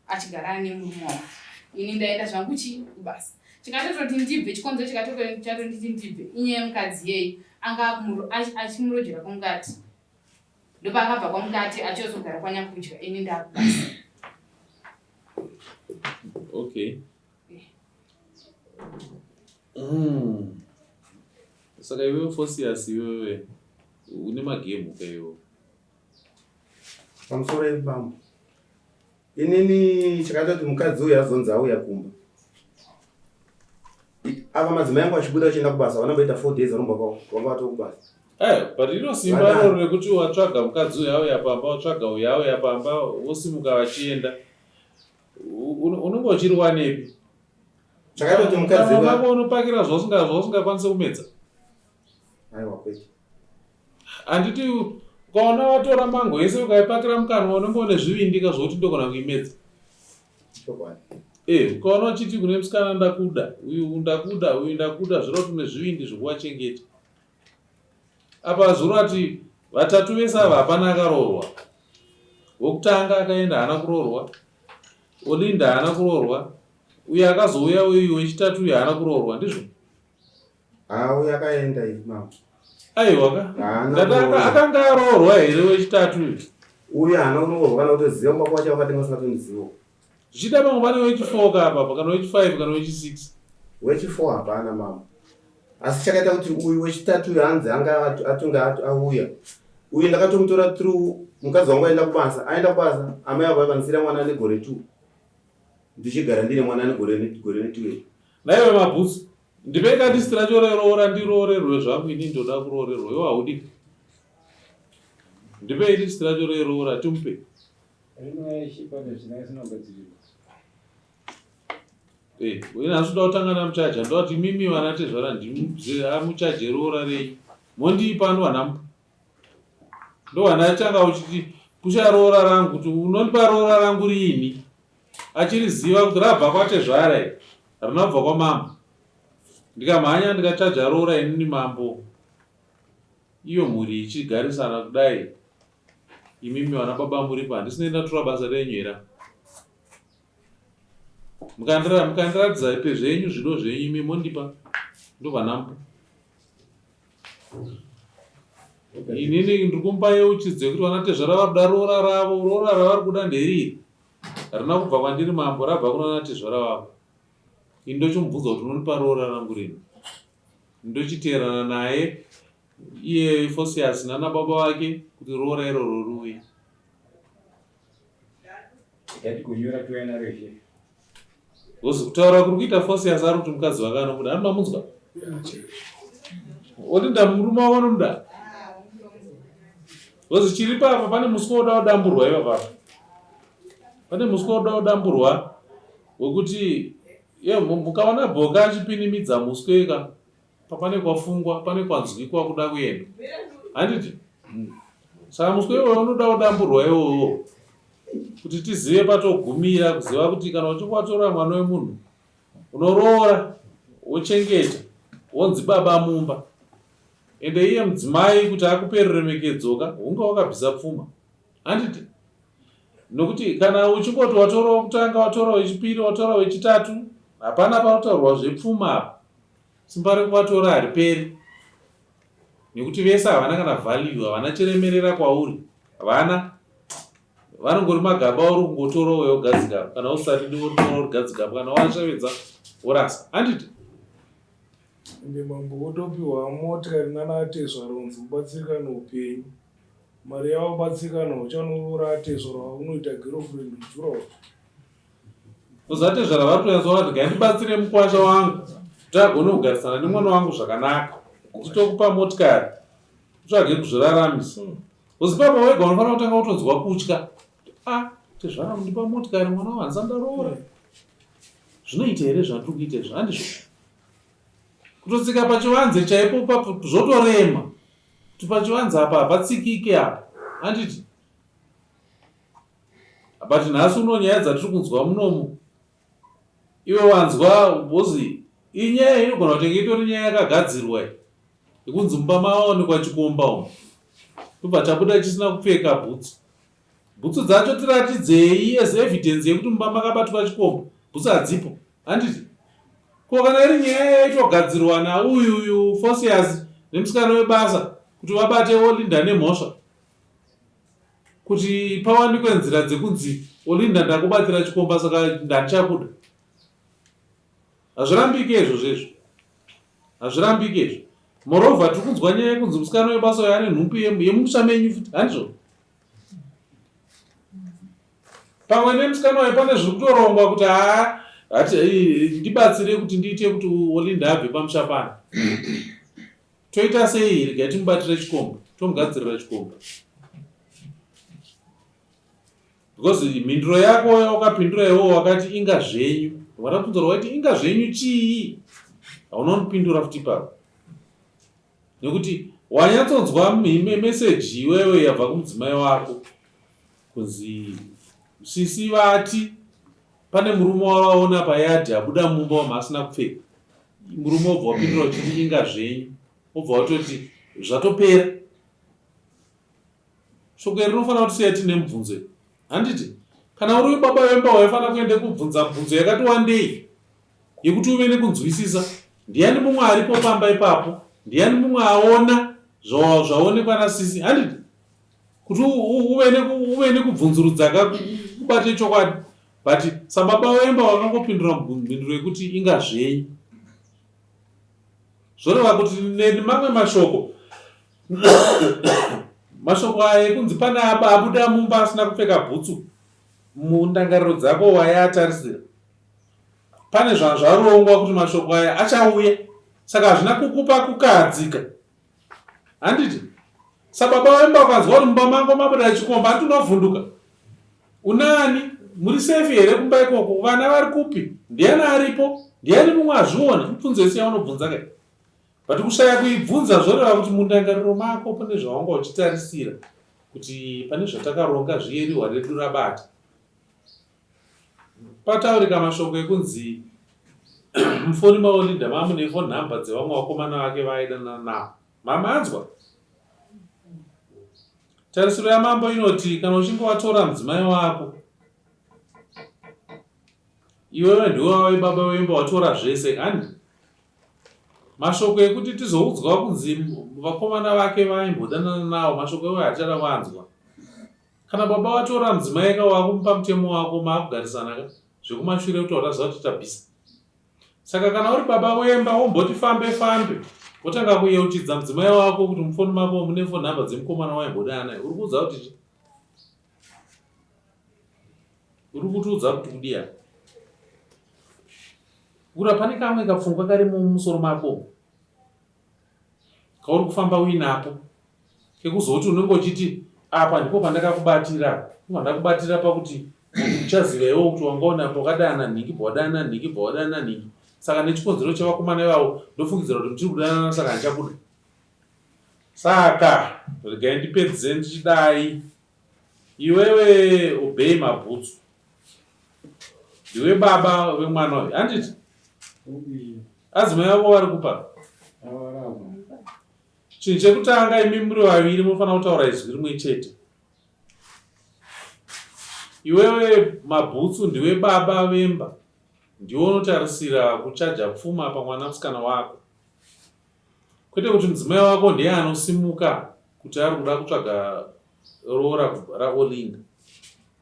Achigara nemurume wangu ini ndaenda zvangu chi kubasa chikatototi ndibve chikonzero chikatotonditi ndibve inyaya yemukadzi yeyi anga achimurojera kwamukati ndopaakabva kwamukati achizogara kwanyakudya ini ndakubasa. Okay. Saka iwewe Fosias iwewe une magemu ka iwewe? Pamusoro ipambo. Inini chakaita kuti mukadzi uyu azonzi auya kumba. Ava madzimai angu achibuda achienda kubasa vanomboita 4 days varomba kwavo vanga vatova kubasa. Eh, but iro simba iroro rekuti watsvaga mukadzi uyu auya pamba watsvaga uyu auya pamba wosimuka vachienda unenge uchiriwanepi? Chakaita kuti mukadzi wako unopakira zvausingakwanise kumedza. Aiwa kwete. Handiti ukaona watora mango yese ukaipakira mukanwa unenge une zvivindika zvokuti ndogona kuimedza. Chokwadi. Eh, ukaona uchiti kune musikana ndakuda, uyu ndakuda, uyu ndakuda, zvoreva kuti une zvivindi zvokuvachengeta. Apa zvoreva kuti vatatu vese ava hapana akaroorwa. Wokutanga akaenda haana kuroorwa, Olinda haana kuroorwa, uyu akazouya uyu wechitatu uyu haana kuroorwa, ndizvo? Haa uyu akaenda iyi mama. Aiwa ka. Haana kuroorwa. Akanga aroorwa here wechitatu uyu? Uyu haana kuroorwa kana kutoziva kumba kwacho vakatenga vasingatondizivo. Zvichida pamwe pane wechi4 ka apa kana wechi5 kana wechi6. Wechi4 hapana mama. Asi chakaita kuti uyu wechitatu uyu hanzi anga atonga auya. Uyu ndakatomutora through mukadzi wangu aenda kubasa. Aenda kubasa amai avo vakanisiira mwana ane gore 2. Ndichigara ndine mwana ane gore gore ne 2. Naiwe mabhutsu. Ndipei ka list racho reroora ndiroorerwe zvangu ini ndoda kuroorerwa iwe haudi. Ndipei list racho reroora timupe. Rinouya ichipaka zvinenge zvinogadzirirwa. Eh, ini nhasi ndoda kutanga namuchaja ndoda kuti imimi vana tezvara ndimuchaje roora renyu mondipa ndovanamupa ndovanachanga uchiti kusha roora rangu kuti unondipa roora rangu riini achiriziva kuti rabva kwatezvara iri harina kubva kwamambo ndikamhanya ndikachaja roora inini mambo iyo mhuri ichigarisana kudai imimi vana baba muripo handisi ndatora basa renyu here mukandiratidza ipe zvenyu zvido zvenyu imi mondipa ndobva ndamupa inini ndiri kumupa yeuchidzo yekuti vana tezvara vari kuda roora ravo roora ravari kuda nderiri harina kubva kwandiri mambo rabva kuna vana tezvara vavo ini ndochimubvunza kuti unondipa roora rangu rini ndochiteerana naye iye Fosias nana baba vake kuti roora iroro riuye Ndati kunyora touya naro here? Because kutaura kuri kuita Fosias ari kuti mukadzi wake anomuda. Anoda munzwa? Olinda murume wako anomuda? Because chiri papa pane muswe woda kudamburwa ipapa. Pane muswe woda kudamburwa wekuti ye mukaona Boka achipinimidza muswe ka pane kwafungwa pane kwanzwikwa kuda kuenda. Handiti? Saka muswe iwoyo unoda kudamburwa iwowo. Kuti tizive patogumira kuziva kuti kana uchinge watora mwana wemunhu unoroora wochengeta wonzi baba mumba ende iye mudzimai kuti akupe ruremekedzo ka hunge wakabvisa pfuma handiti nokuti kana uchingoti watora wekutanga watora wechipiri watora wechitatu hapana panotaurwa zvepfuma apa simba rekuvatora hariperi nekuti vese havana kana value havana chiremerera kwauri havana vanongori magaba uri kungotora uya wogadzika kana usati wotora urigadzika kana washevedza worasa handiti Ende mambo votopiwa motikari nana atezvara kunzi ubatsirikane upenyu. Mari yawabatsirikana uchanoroora atezvara waunoita girlfriend ujurawo. Uzatezvara vari kunyatsoona kuti gandibatsire mukwasha wangu kuti agone kugarisana nemwana wangu zvakanaka. Nditokupa motikari utsvage kuzviraramisa. Uzipapa wega unofanira kutanga kutonzwa kutya. Ah, tezvara kundipa motikari mwana wangu handisati ndaroora. Zvinoita here zvandiri kuita izvi? Handizvo. Kutotsika pachivanze chaipo zvotorema. Kuti pachivanze apa hapatsikike apa. Handiti? But nhasi uno nyaya dzatiri kunzwa munomu iwe wanzwa bozi inyaya inogona kutenge itori nyaya yakagadzirwa yekunzi mumba mawanikwa chikomba umu ndobva chabuda chisina kupfeka bhutsu bhutsu dzacho tiratidzei as evidence yekuti mumba makabatwa chikomba bhutsu hadzipo handiti ko kana iri nyaya yaitogadzirwa nauyu uyu Fosias nemusikana webasa kuti vabate Olinda nemhosva kuti pawanikwe nzira dzekunzi Olinda ndakubatira chikomba saka ndandichakuda. Hazvirambike izvo zvezvo. Hazvirambike izvo. Moreover tiri kunzwa nyaya yekunzi musikana webasa uyo ane nhumbu yemumusha menyu futi handizvo? Pamwe nemusikana uyo pane zviri kutorongwa kuti haa hati ndibatsire kuti ndiite kuti Olinda abve pamusha pano. Toita sei regai timubatire chikomba tomugadzirira chikomba because mhinduro yako yaukapindura iwo wakati inga zvenyu wakapinzura waiti inga zvenyu chii hauna unopindura futi ipapo nekuti wanyatsonzwa meseji iwewe yabva kumudzimai wako kunzi sisi vati Pane murume wavaona payadhi abuda mumba wama asina kupfeka. Murume wobva wapindura uchiti inga zvenyu. Wobva watoti zvatopera. Shoko iri rinofanira kutisiya tiine mubvunzo iyi. Handiti? Kana uri baba vemba waifanira kuenda kubvunza mubvunzo yakati wandei yekuti uve nekunzwisisa. Ndiani mumwe aripo pamba ipapo? Ndiani mumwe aona zvaonekwa nasisi? Handiti? Kuti uve nekubvunzurudza ka kubate chokwadi. But sababa wemba wakangopindura mhinduro yekuti inga zvenyu. Zvoreva kuti nemamwe mashoko mashoko aya ekunzi pane abuda mumba asina kupfeka bhutsu mundangariro dzako waiatarisira pane zvazvarongwa kuti mashoko aya achauya saka hazvina kukupa kukahadzika Handiti? Sababa wemba ukanzwa kuti mumba mangu mabuda chikomba hanti unovhunduka. Unaani? Muri safe here kumba ikoko? Vana vari kupi? Ndiani aripo? Ndiani mumwe azviona? Mibvunzo yese yaunobvunza kai. But kushaya kuibvunza zvoreva kuti mundangariro mako pane zvawanga uchitarisira kuti pane zvatakaronga zviye rihwa redu rabata. Pataurika mashoko ekunzi mufoni maOlinda mamune phone number dzevamwe vakomana vake vaaidanana navo. Mamanzwa? Tarisiro yamambo inoti kana uchinge watora mudzimai wako iwewe ndiwe wave baba wemba watora zvese handi mashoko ekuti tizoudzwa kunzi vakomana vake vaimbodanana nawo mashoko iwayo hatichada kuanzwa Kana baba watora mudzimai ka wakumupa mutemo wako maakugarisana ka zvekumashure kuti wataziva kuti tabvisa. Saka kana uri baba wemba womboti fambe fambe wotanga kuyeuchidza mudzimai wako kuti mufoni mako mune phone number dzemukomana waimbodanana naye uri kuudza kuti chi? Uri kutiudza kuti kudii apa? Kura pane kamwe kapfungwa kari mumusoro mako kauri kufamba uinapo kekuzoti unenge uchiti apa ndipo pandakakubatira pandakubatira pakuti uchaziva iwo kuti wangaona pakadana nhingi bvawadana nhingi bvawadana nhingi saka nechikonzero chevakomana ivavo ndofungidzira kuti muchiri kudanana saka handichakuda saka regai ndipedze ndichidai Iwewe obey mabhutsu. Ndiwe baba vemwana uyu. Handiti? Adzimai vako vari kupa. Chinhu chekutanga imi muri vaviri munofanira kutaura izwi rimwe chete. Iwewe mabhutsu ndiwe baba vemba. Ndiwe unotarisira kuchaja pfuma pamwana musikana wako. Kwete kuti mudzimai wako ndiye anosimuka kuti ari kuda kutsvaga roora raOlinda.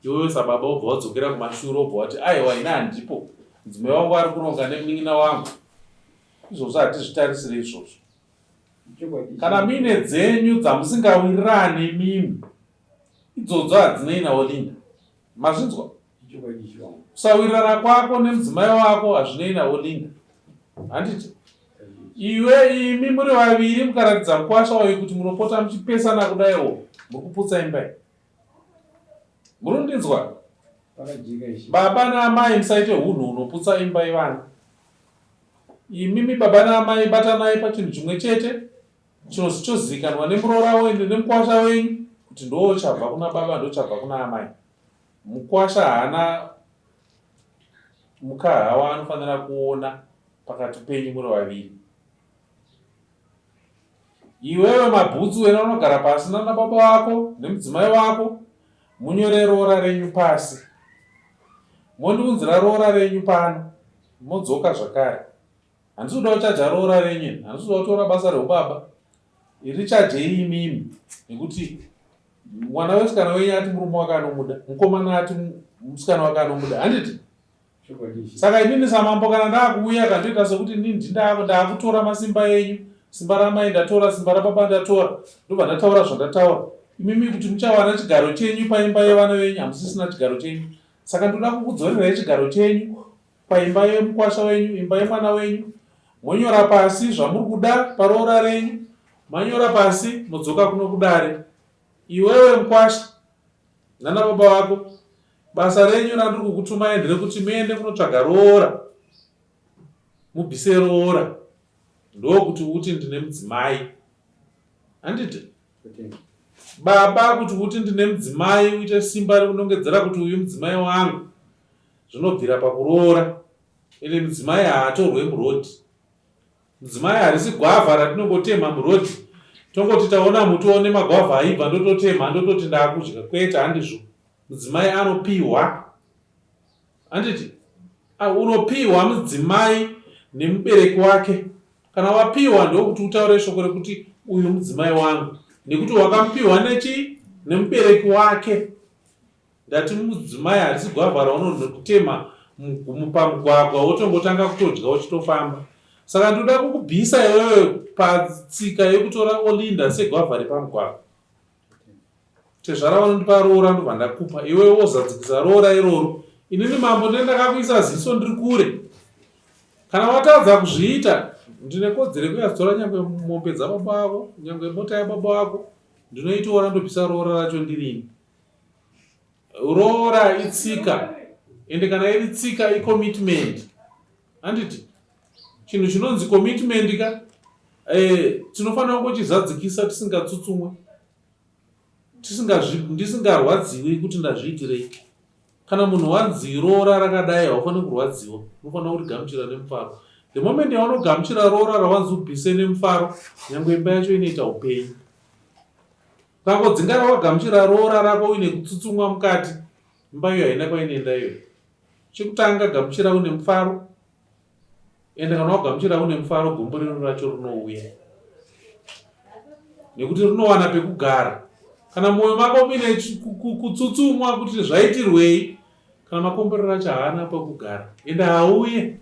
Iwewe sababa wobva wadzokera kumashure wobva wati aiwa ini handipo, mudzimai wangu ari kuronga nemunin'ina wangu. Izvozvo hatizvitarisire izvozvo. Kana muine dzenyu dzamusingawirirane imimi, idzodzo hadzinei naOlinda. Mazvinzwa? Kusawirirana kwako nemudzimai wako hazvinei naOlinda. Handiti? Iwe imi muri vaviri mukaratidza mukwasha uyu kuti munopota muchipesana kudaiwo muri kuputsa imba iyi. Muri kundinzwa? Baba naamai musaite hunhu hunoputsa imba yevana. Imimi baba naamai batanai pachinhu chimwe chete chinozi chozivikanwa nemuroora wenyu nemukwasha wenyu kuti ndochabva kuna baba ndochabva kuna amai. Mukwasha haana mukaha waanofanira kuona pakati penyu muri vaviri. Iwewe mabhutsu wena unogara pasi nana baba vako nemudzimai wako munyore roora renyu pasi. Mondiunzira roora renyu pano modzoka zvakare. Handisi kuda kuchaja roora renyu ini. Handisi kuda kutora basa reubaba. Richajei imimi nekuti mwana wesikana wenyu ati murume wake anomuda, mukomana ati musikana wake anomuda. Handiti? Saka inini samambo kana ndakuuya kandoita sekuti inini ndaakutora masimba enyu, simba ramai ndatora, simba rababa ndatora, ndobva ndataura zvandataura. Imimi kuti muchawana chigaro chenyu paimba yevana venyu, hamusisina chigaro chenyu. Saka ndoda kukudzorerai chigaro chenyu paimba yemukwasha wenyu, imba yemwana wenyu, monyora pasi zvamuri kuda paroora renyu, manyora pasi modzoka kuno kudare. Iwewe mukwasha nana baba vako, basa renyu randiri kukutumai nderekuti muende kunotsvaga roora, mubvise roora, ndokuti uti ndine mudzimai. Handiti? Baba kuti uti ndine mudzimai uite simba rekunongedzera kuti uyu mudzimai wangu. Zvinobvira pakuroora. Ende mudzimai haatorwe muroad. Mudzimai harisi gwavha ratinongotemha muroad tongoti taona muti one magwavha aibva ndototemha ndototi ndaakudya. Kwete handizvo. Mudzimai anopihwa. Handiti? Unopihwa mudzimai nemubereki wake. Kana wapihwa ndokuti utaure shoko rekuti uyu mudzimai wangu nekuti wakamupihwa nechi nemubereki wake. Ndati mudzimai harisi gwavha raunonotema pamugwagwa wotongotanga kutodya uchitofamba. Saka ndoda kukubvisa iwewe patsika yekutora Olinda segwavha repamugwagwa. Tezvara vanondipa roora ndobva ndakupa iwewe wozadzikisa roora iroro. Inini mambo ndine ndakakuisa ziso ndiri kure. Kana watadza kuzviita ndine kodzero yekuyazotora nyangwe mombe dzababa vako, nyangwe mota yababa vako ndinoitora ndobvisa roora racho ndirini. Roora itsika ende kana iri tsika icommitment handiti chinhu chinonzi commitment ka eh, tinofanira kungochizadzikisa tisingatsutsumwe ndisingarwadziwi kuti ndazviitirei kana munhu wanzi roora rakadai haufaniri kurwadziwa unofanira kurigamuchira nemufaro the moment yaunogamuchira roora rawanzi ubvise nemufaro nyange imba yacho inoita upenyu Ukangodzingara wagamuchira roora rako uine kutsutsumwa mukati, imba iyo haina kwainoenda iyoyo. Chekutanga gamuchira une mufaro, ende kana wagamuchira une mufaro gomborero racho rinouya nekuti rinowana pekugara. Kana mwoyo mako muine kutsutsumwa kuti zvaitirwei, kana makomborero acho haana pekugara, ende haauye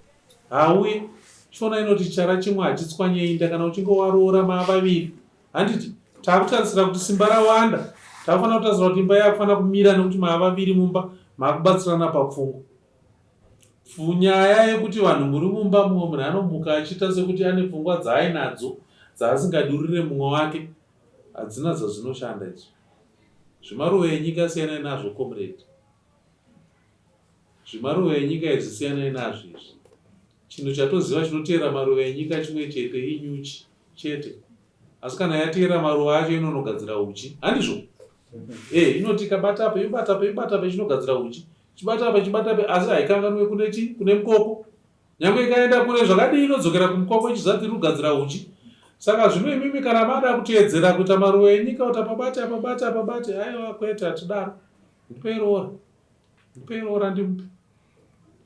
haauye. Shona inoti chara chimwe hachitswanye inda kana uchinge waroora mavaviri Handiti takutarisira kuti simba rawanda, takufanira kutarisira kuti imba yakufanira kumira nekuti mava vaviri mumba makubatsirana papfungwa. Nyaya yekuti vanhu muri mumba mumwe munhu anomuka achiita sekuti ane pfungwa dzaainadzo dzaasingadurire mumwe wake hadzina dzazvinoshanda izvi. Zvemaruva enyika siyanai nazvo comrade. Zvemaruva enyika izvi siyanai nazvo izvi. Chinhu chatoziva chinoteera maruva enyika chimwe chete inyuchi chete. Asi kana yateera maruva acho inonogadzira uchi. Handizvo? Eh, inoti ikabata apa yobata apa yobata apa ichinogadzira uchi. Chibata apa chibata apa asi haikanganwe kune chi kune mukoko. Nyangwe ikaenda kure zvakadii inodzokera kumukoko ichizati iri kugadzira uchi. Saka zvino imimi kana mada kuteedzera kuita maruva enyika kuti apabate apabate apabate aiwa kwete hatidaro. Ndipei roora. Ndipei roora ndimupe.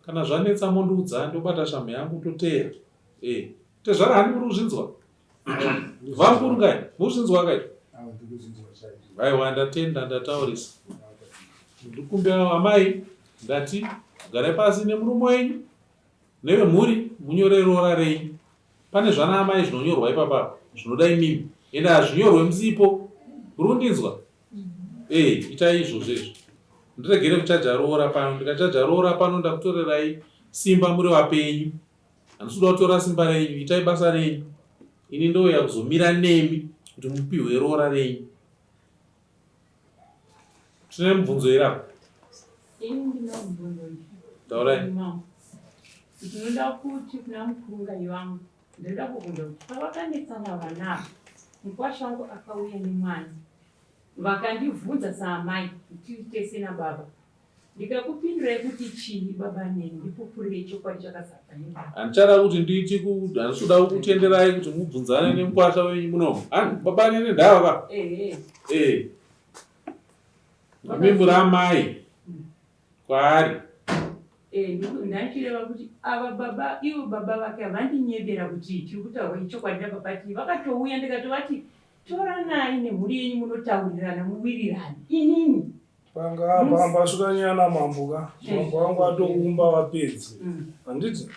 Kana zvanetsa mondiudza ndobata shamhu yangu toteera. Eh. Tezvara hani muri kuzvinzwa? Vamukuru kai? Muri kuzvinzwa kai? Aiwa ndatenda ndataurisa. Ndikumbira amai ndati garai pasi nemurume wenyu nevemhuri munyore roora renyu. Pane zvana amai zvinonyorwa ipapa zvinoda imimi. Ende hazvinyorwe musipo. Muri kundinzwa? Eh, itai izvozvo izvo. Ndiregere kuchaja roora pano. Ndikachaja roora pano ndakutorerai simba muri vapenyu. Handisi kuda kutora simba renyu, itai basa renyu. Ini ndouya kuzomira nemi kuti mupihwe roora renyu. Tine mubvunzo here apa? Ini ndine mubvunzo. Taurai. Ndinoda kuti kuna mukurungai vangu ndinoda kubvunza kuti pavakanetsana vana ava mukwasha wangu akauya nemwana vakandibvunza saamai tiri tese nababa Ndikakupindurai kuti chii baba neni ndipupurire chokwadi chakazadza nemba. Handichada kuti nditi handisi kuda kukutenderai kuti mubvunzane nemukwasha wenyu munomu. Hani baba neni ndava. Ehe. Eh. Imi muri amai kwaari. Eh, ndachireva kuti ava baba ivo baba vake havandinyebera kuti chiri kutaurwa ichokwadi nababa tii vakatouya ndikatovati toranai nemhuri yenyu munotaurirana muwirirane inini Panga apa ambasvika nyaya namambo ka mambo wangu atoumba vapedzi handiti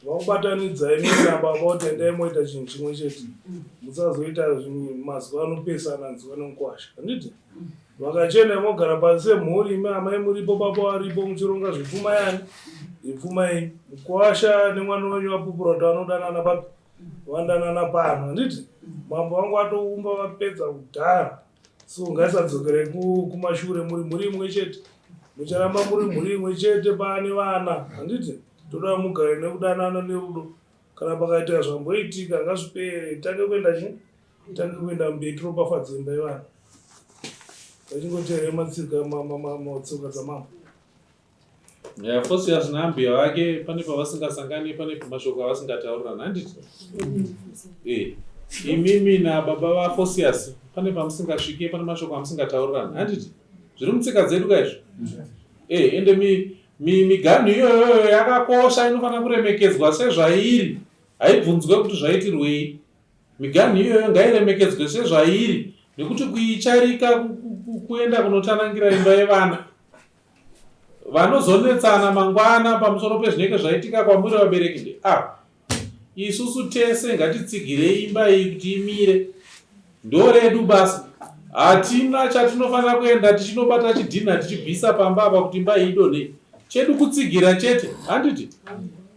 vakubatanidzai mimi nababa kuti endai moita chinhu chimwe chete musazoita mazwi anopesana nziwa nemukwasha handiti vakachena mogara pasi semhuri imi amai muripo baba varipo muchironga zvepfuma yani yepfuma yenyu mukwasha nemwana wenyu vapupura kuti vanodanana papi vandanana pano handiti mambo wangu atoumba vapedza kudhara so ngatisadzokere kumashure muri mhuri imwe chete mucharamba muri mhuri imwe chete paane vana handiti toda mugare nekudanana nerudo kana pakaitika zvamboitika ngazvipere tange kuenda chi tange kuenda mberi tiropafadza imba yevana vachingoteera matsika matsoka dzamambo Yeah, Fosias naambuya vake pane pavasingasangani pane mashoko avasingataurirani handiti eh, imimi nababa vaFosias pane pamusingasvike pane mashoko amusingataurirani handiti zviri mutsika dzedu ka izvo eh, ende miganhu iyoyoyo yakakosha inofanira kuremekedzwa sezvairi haibvunzwe kuti zvaitirwei Miganhu iyoyo ngairemekedzwe sezvairi nekuti kuicharika kuenda kunotanangira imba yevana vanozonetsana mangwana pamusoro pezvinenge zvaitika kwamuri vabereki ndeava. Isusu tese ngatitsigirei imba iyi kuti imire. Ndoredu basa. Hatina chatinofanira kuenda tichinobata chidhinha tichibvisa pamba apa kuti imba iyi idonhe. Chedu kutsigira chete, handiti?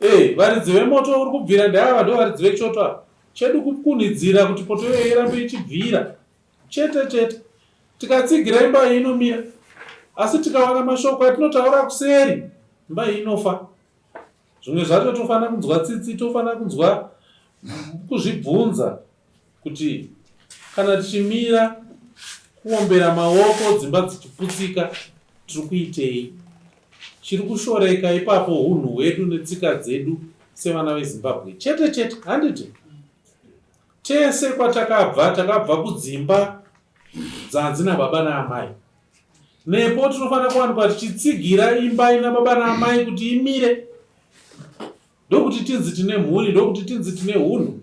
Eh, varidzi vemoto uri kubvira ndeava ndovaridzi vechoto ava. Chedu kukunhidzira kuti poto iyoyo irambe ichibvira chete chete. Tikatsigira imba iyi inomira, asi tikawana mashoko atinotaura kuseri, imba iyi inofa. Zvimwe zvacho tofanira kunzwa tsitsi, tofanira kunzwa kuzvibvunza kuti kana tichimira kuombera maoko dzimba dzichiputsika tiri kuitei? Chiri kushoreka ipapo hunhu hwedu netsika dzedu sevana veZimbabwe chete chete, handiti? Tese kwatakabva takabva kudzimba dzanzi nababa naamai. Nepo tinofanira kuwanikwa tichitsigira imba ina baba naamai kuti imire, ndokuti tinzi tine mhuri, ndokuti tinzi tine hunhu.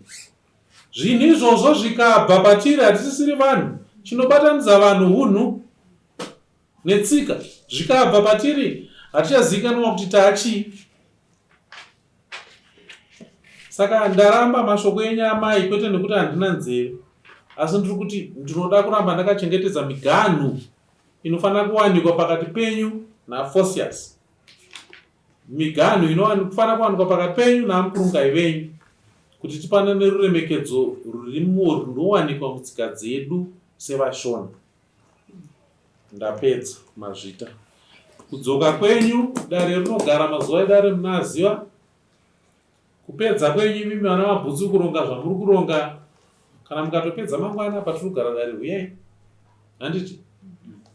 Zvinhu izvozvo zvikabva patiri hatisisiri vanhu. Chinobatanidza vanhu hunhu netsika. Zvikabva patiri hatichazivikanwa kuti taachii. Saka ndaramba mashoko enyu amai, kwete nekuti handina nzeve, asi ndiri kuti ndinoda kuramba ndakachengetedza miganhu inofanira kuwanikwa pakati penyu naFosius. Miganhu inofanira kuwanikwa pakati penyu naamukurungai venyu kuti tipanane ruremekedzo rurimo runowanikwa mutsika dzedu seVaShona. Ndapedza, mazvita. Kudzoka kwenyu dare rinogara mazuva edare munoaziva. Kupedza kwenyu imimi vana mabhutsu kuronga zvamuri kuronga kana mukatopedza mangwana patiri kugara dare huyai. Handiti?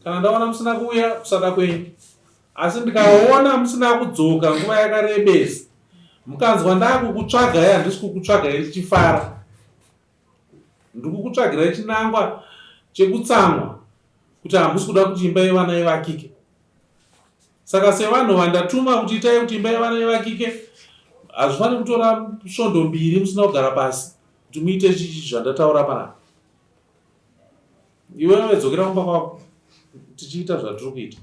Kana ndaona musina kuuya kusada kwenyu. Asi ndikaona musina kudzoka nguva yakarebesa mukanzwa ndakukutsvagai handisi kukutsvagai ndichifara. Ndiri kukutsvagirai chinangwa chekutsamwa kuti hamusi kuda kuti imba yevana ivakike. Saka sevanhu vandatuma kuti itai kuti imba yevana ivakike, hazvifaniri kutora svondo mbiri musina kugara pasi kuti muite zvandataura panapa. Iwewe dzokera kumba kwako tichiita zvatiri kuita.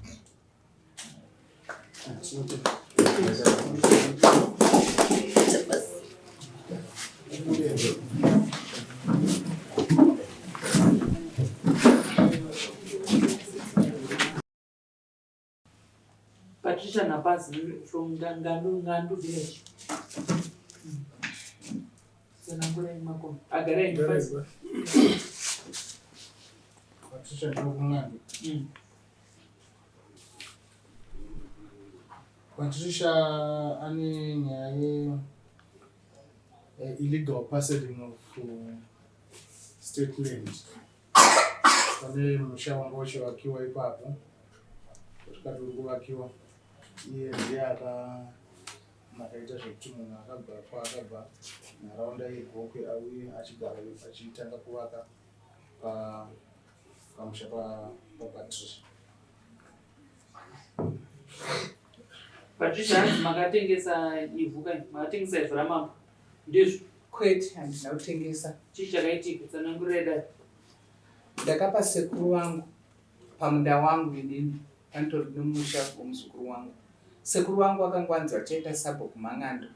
Patricia Napazi from Ngandu, Ngandu village. Tsanangurai makomo. Agarai Napazi. Patricia Ndokungandu. Patricia ane nyaya ye illegal parceling of state land. Pane musha wanga uchivakiwa ipapo tikati uri kuvakiwa iye ndiye makaita zvekuti munhu akabva kwaakabva nharaunda yegokwe auye achigara achitanga kuvaka pamusha paPatricia. Patricia hanzi makatengesa ivhu kai makatengesa ivhu ramambo ndizvo? Kwete handina kutengesa. Chii chakaitika tsanangurirai dai. Ndakapa sekuru vangu pamunda wangu inini panitori nemusha wemuzukuru wangu. Sekuru vangu vakanga vanzi vachaita sabhuku Mang'ando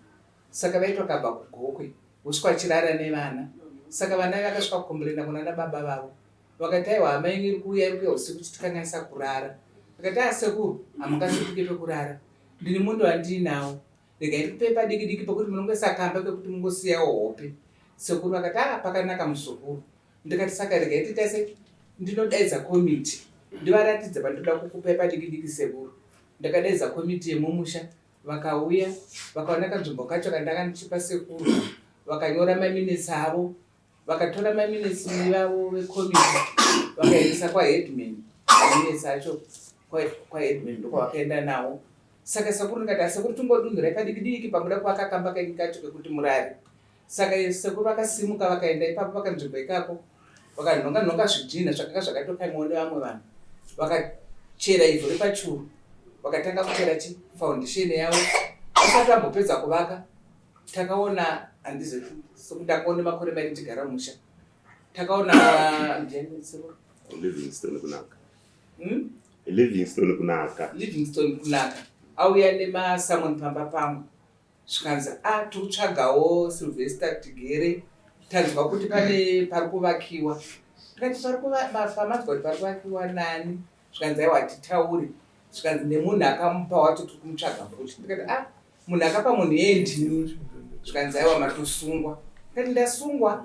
saka vaiti vakabva kuGokwe vosvika vachirara nevana saka vana vakasvika kucomplaina kunana baba vavo Vakati aiwa hama yenyu iri kuuya iri kuuya usiku ichitikanganisa kurara. Ndikati ah sekuru hamungasvike pekurara ndine munda wandiinawo regai ndikupei padiki diki pekuti munongoisa kamba kekuti mungosiyawo hope. Sekuru vakati ah pakanaka muzukuru. Ndikati saka regai tiita sei ndinodaidza komiti ndivaratidze pandinoda kukupai padiki diki sekuru. Ndakadaidza komiti yemumusha vakauya vakaona kanzvimbo kacho kandanga ndichipa sekuru vakanyora maminitsi avo Vakatora maminitsi vavo vekomiti vakaendesa kwaheadman maminitsi acho kwaheadman ndokwavakaenda nawo. Saka sekuru ndikati asekuru tingodunhurai padiki diki pamuda kuvaka kamba kenyu kacho kekuti murare. Saka sekuru vakasimuka vakaenda ipapo pakanzvimbo ikako vakanhonga nhonga zvidhinha zvakanga zvakatokanywa nevamwe vanhu vakachera ivhu repachuru vakatanga kuchera chi foundation yavo vasati vambopedza kuvaka Takaona handizi sokuti ndakaona makore mairi ndichigara mumusha takaona ndiani sekuru Livingstone kunaka. Livingstone kunaka. Livingstone kunaka auya nemasamoni pamba pangu zvikanzi a ah, tiri kutsvagawo Sylvester tigere tanzwa kuti pane pari kuvakiwa ndikati pamanzwa kuti pari kuvakiwa nani zvikanzi aiwa hatitauri zvikanzi nemunhu akamupa wacho tiri kumutsvaga futi ndikati a ah, munhu akapa munhu yeye ndini zvikanzi aiwa matosungwa ndikati ndasungwa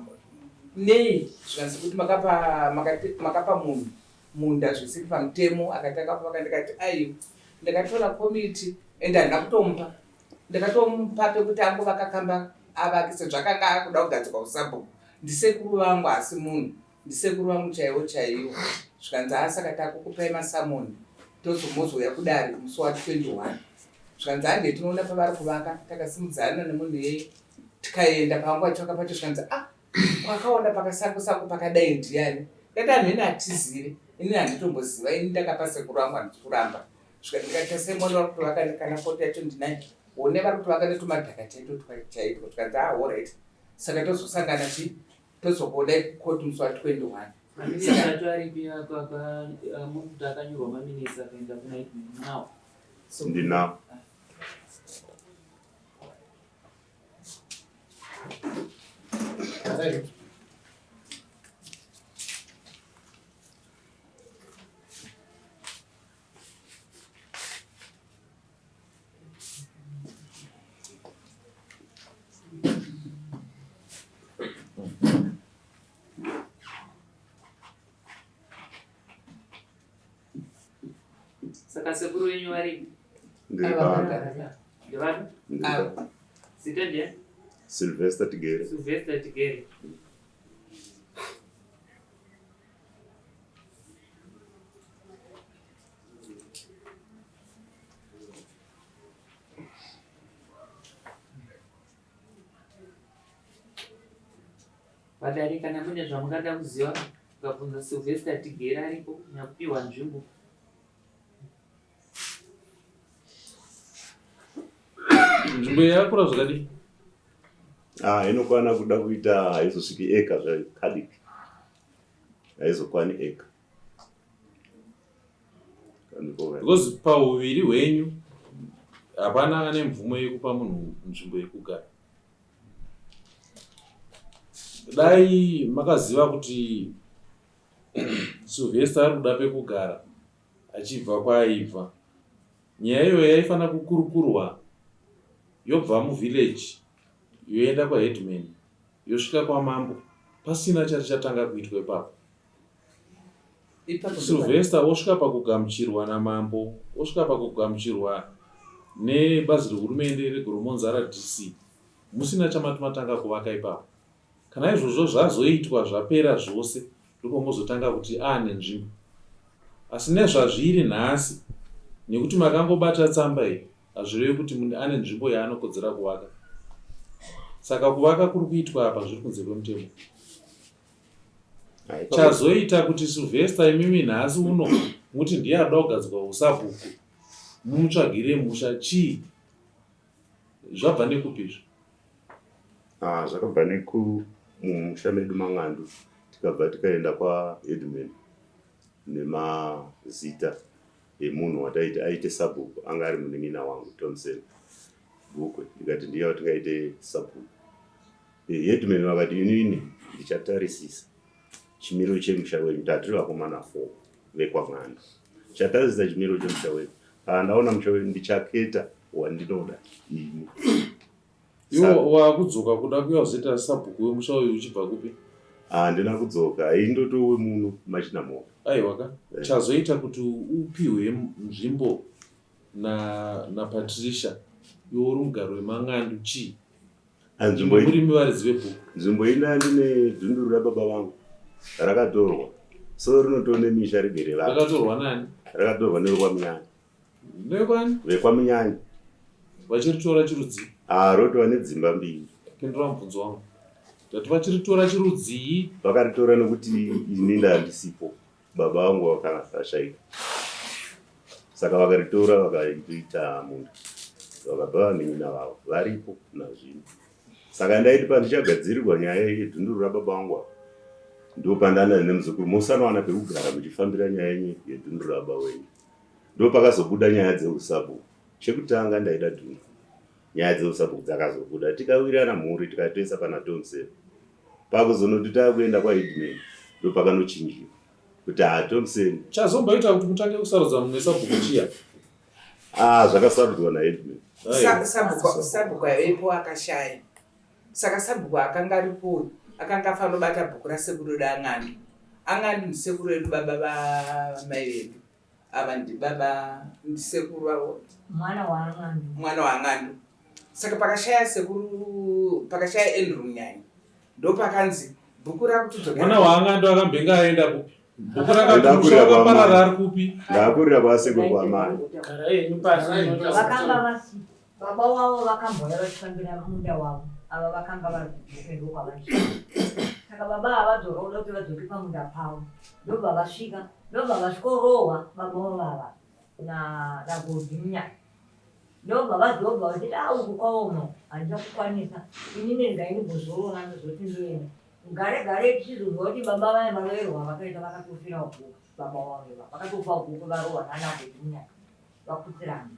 nei zvikanzi kuti makapa makapa munhu munda zvisiri pamutemo akati akapa ndikati aiwa ndakatora komiti ende handina kutomupa ndakatomupa pekuti angovaka kamba avake sezvo akanga akuda kugadzirwa usabhuku ndisekuru vangu asi munhu Ndisekuru vangu chaivo chaivo zvikanzi haa saka takukupai masamoni tozomozouya kudare musi wa 21 zvikanzi hande tinoona pavari kuvaka takasimudzana nemunhu iyeye tikaenda pavanga vachivaka pacho zvikanzi ah kwakaona pakasango sango pakadai ndiani ndati hamene hatizive ini handitomboziva ini ndakapa sekuru vangu handisi kuramba ndikati tasemoni vari kutovaka kana foto yacho ndinayo one vari kutovaka netumadhaka chaito chaitwo zvikanzi ah horit saka tozosangana chii Tozokuonai kucourt musi wa 21. Maminitsi acho aripi muri akanyorwa maminitsi akaenda kuna now. Ndinawo. Saka sekuru venyu varipi? Ndiri pano. Ndevapi? Ndiri pano. Zita ndiani? Sylvester Tigere. Sylvester Tigere. Vadare kana mune zvamungada kuziva mukabvunza Sylvester Tigere aripo nyakupiwa nzvimbo. Nzvimbo iyi yakakura zvakadii? Ah, inokwana kuda kuita haizosviki eka zvayo kadiki. Haizokwani eka. Because pahuviri hwenyu hapana ane mvumo yekupa munhu nzvimbo yekugara. Dai makaziva kuti Sylvester ari kuda pekugara achibva kwaaibva, nyaya iyoyo yaifanira kukurukurwa yobva muvillage yoenda kwaheadman yosvika kwamambo pasina chati chatanga kuitwa ipapo. Sylvester osvika pakugamuchirwa namambo, osvika pakugamuchirwa nebazi rehurumende reGoromonzi RDC musina chamati matanga kuvaka ipapo. Kana izvozvo zvazoitwa zvapera zvose ndipo mozotanga kuti aane nzvimbo. Asi nezvazviri nhasi nekuti makangobata tsamba iyi hazvirevi kuti munhu ane nzvimbo yaanokodzera kuvaka. Saka kuvaka kuri kuitwa apa zviri kunze kwemutemo. Chazoita kuti Sylvester imimi nhasi uno muti ndiye anoda kugadzikwa usabhuku mumutsvagire musha chii? Zvabva nekupi izvo? Ah, zvakabva neku mumusha medu maNgandu tikabva tikaenda kwaheadman nemazita emunhu wataiti aite sabhuku anga ari munin'ina wangu Thompson Gukwe ndikati ndiye watingaite sabhuku. Headman vakati inini ndichatarisisa chimiro chemusha wenyu tatiri vakomana 4 vekwaMwanda ndichatarisisa chimiro chemusha wenyu kana ndaona musha wenyu ndichaketa wandinoda ini. Iwe wakudzoka kuda kuya uzoita sabhuku wemusha uyu uchibva kupi? Handina kudzoka indotowe muno machinamhova. Aiwa ka eh. Chazoita kuti upihwe nzvimbo na naPatricia iwe uri mugari weMangandu chii? Nzvimbo murimi varidzi vebhuku. Nzvimbo ina ndine dhunduru rababa vangu rakatorwa so rinotone misha rigere vanhu. Rakatorwa nani? Rakatorwa nevekwaMunyanya. Vekwani? VekwaMunyanya. Vachiritora chirudzii? Ah, rotova nedzimba mbiri. Pindura mubvunzo wangu. Ndati vachiritora chirudzii? Vakaritora nekuti ini ndandisipo. Baba vangu vakanga vashaika. Saka vakaritora vakaita munda. Vakabva vanin'ina vavo varipo nazvino. Saka ndaiti pandichagadzirirwa nyaya yedhunduru rababa vangu apa ndopandana nemuzukuru mosanowana pekugara muchifambira nyaya yenyu yedhunduru rababa wenyu. Ndopakazobuda nyaya dzeusabhuku. Chekutanga ndaida dhunduru. Nyaya dzeusabhuku dzakazobuda tikawirirana mhuri tikatoisa pana Thompson. Pakuzonoti takuenda kwaHeadman ndopakanochinjiwa kuti haa Thompson. Chazomboita kuti mutange kusarudza mumwe sabhuku chiya? Ah, zvakasarudzwa naHeadman. Sabhuku aivepo akashaya. Saka sabhuku akanga aripo uyu akanga afanobata bhuku rasekuru redu Ang'andu. Ang'andu ndisekuru vedu baba vamai vedu. Ava ndibaba ndisekuru vavo. Mwana waAng'andu. Mwana waAng'andu. Saka pakashaya sekuru pakashaya Andrew Munyanya ndopakanzi bhuku rakutodzokera. Mwana waAng'andu akambenge aenda kupi? Bhuku rakati musha wakaparara ari kupi? Ndaakurira kwasekuru kwamai. Garai henyu pasi. Vakanga vasi baba wavo vakambouya vachifambira munda wavo ava vakanga vari kuGokwe ndokwavaisvika. Saka baba ava vadzoka kuda kuti vadzoke pamunda pavo ndobva vasvika ndobva vasvikorohwa baba wavo ava na naGodhi Munyanya. Ndobva vazobva vachiti ah uku kwaoma handichakukwanisa inini regai ndimbozorora ndozoti ndoenda. Gare gare tichizonzwa kuti baba vaya maroerwo avakaita vakatofira uko baba wavo ivava vakatofa uko varohwa nana Godhi Munyanya vakutsirana.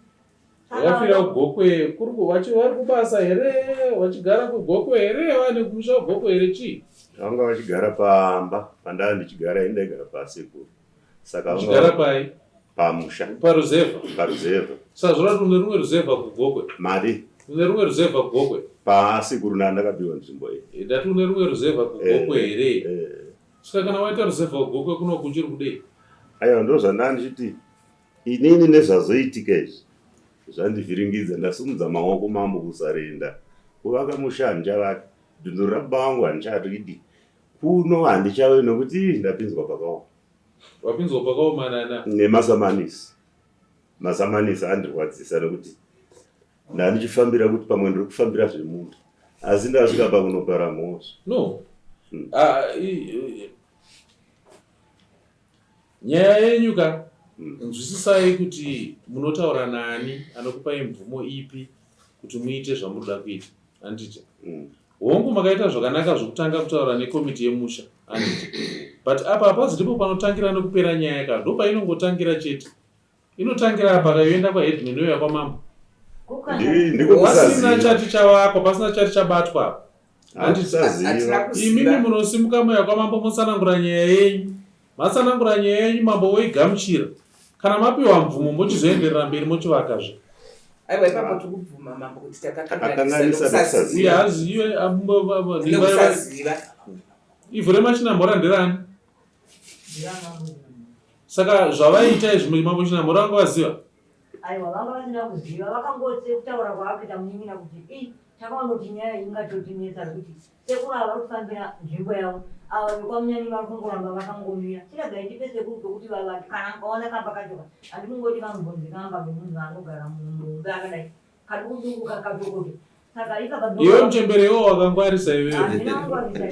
Vakafira kuGokwe kuri vachi vari kubasa here vachigara kuGokwe here vane kumusha kuGokwe here chii? Vanga vachigara pamba pandava ndichigara ini ndaigara pasekuru. Saka Uchigara pai? Pamusha. Paruzevha. Paruzevha. Saka zvorati une rumwe ruzevha kuGokwe. Mari. Une rumwe ruzevha kuGokwe. Pasekuru ndandakapiwa nzvimbo iyi. Eh, ndati une rumwe ruzevha kuGokwe eh, here? Eh. Saka kana waita ruzevha kuGokwe kuno kuchiri kudei? Aiwa ndozvandanga ndichiti. Inini nezvazoitika izvi zvandivhiringidza ndasumudza maoko mambo kusarenda kuvaka musha handichavaki dhunduru rababa vangu handicharidi kuno handichave nokuti ndapinzwa pakaoma. Wapinzwa pakaoma nana? Nemasamanisi. Masamanisi andirwadzisa nekuti ndandichifambira kuti pamwe ndiri kufambira zvemunhu asi ndasvika pakunopara mhosva. No. Ah, Nyaya yenyu ka nzwisisai kuti munotaura naani anokupai mvumo ipi kuti muite zvamunoda kuita handiti hongu makaita zvakanaka zvokutanga kutaura nekomiti yemusha handiti but apa hapazi ndipo panotangira nekupera nyaya ka ndopainongotangira chete Inotangira apa ka yoenda kwa headman yoya kwa mambo. Pasina chati chavakwa, pasina chati chabatwa apa. Handiti imimi munosimuka moya kwa mambo motsanangura nyaya yenyu. Matsanangura nyaya yenyu mambo voigamuchira. Kana mapiwa mvumo mochizoenderera mberi mochivakazve. Aiwa ipapo tikubvuma mambo kuti takakanganisa nekusaziva. Uye hazive nekusaziva. Ivhu remachinamhora nderani? Saka zvavaiita izvi mambo Chinamhora vanga vaziva? Aiwa vanga vasina kuziva vakangoti kutaura kwaakaita munin'ina kuti i takaona kuti nyaya iyi ingatotinetsa nekuti sekuru ava vari kufambira nzvimbo yavo ava vekwamunyanyi vari kungoramba vakangomira chiregai tipe sekuru pekuti vavake kana mukaona kamba kacho ka handikungoti kanombonzi kamba kemunhu anogara mumba akadai kadukuduku kakatokoto saka ipapa Iwe muchembere iwe wakangwarisa iwewe.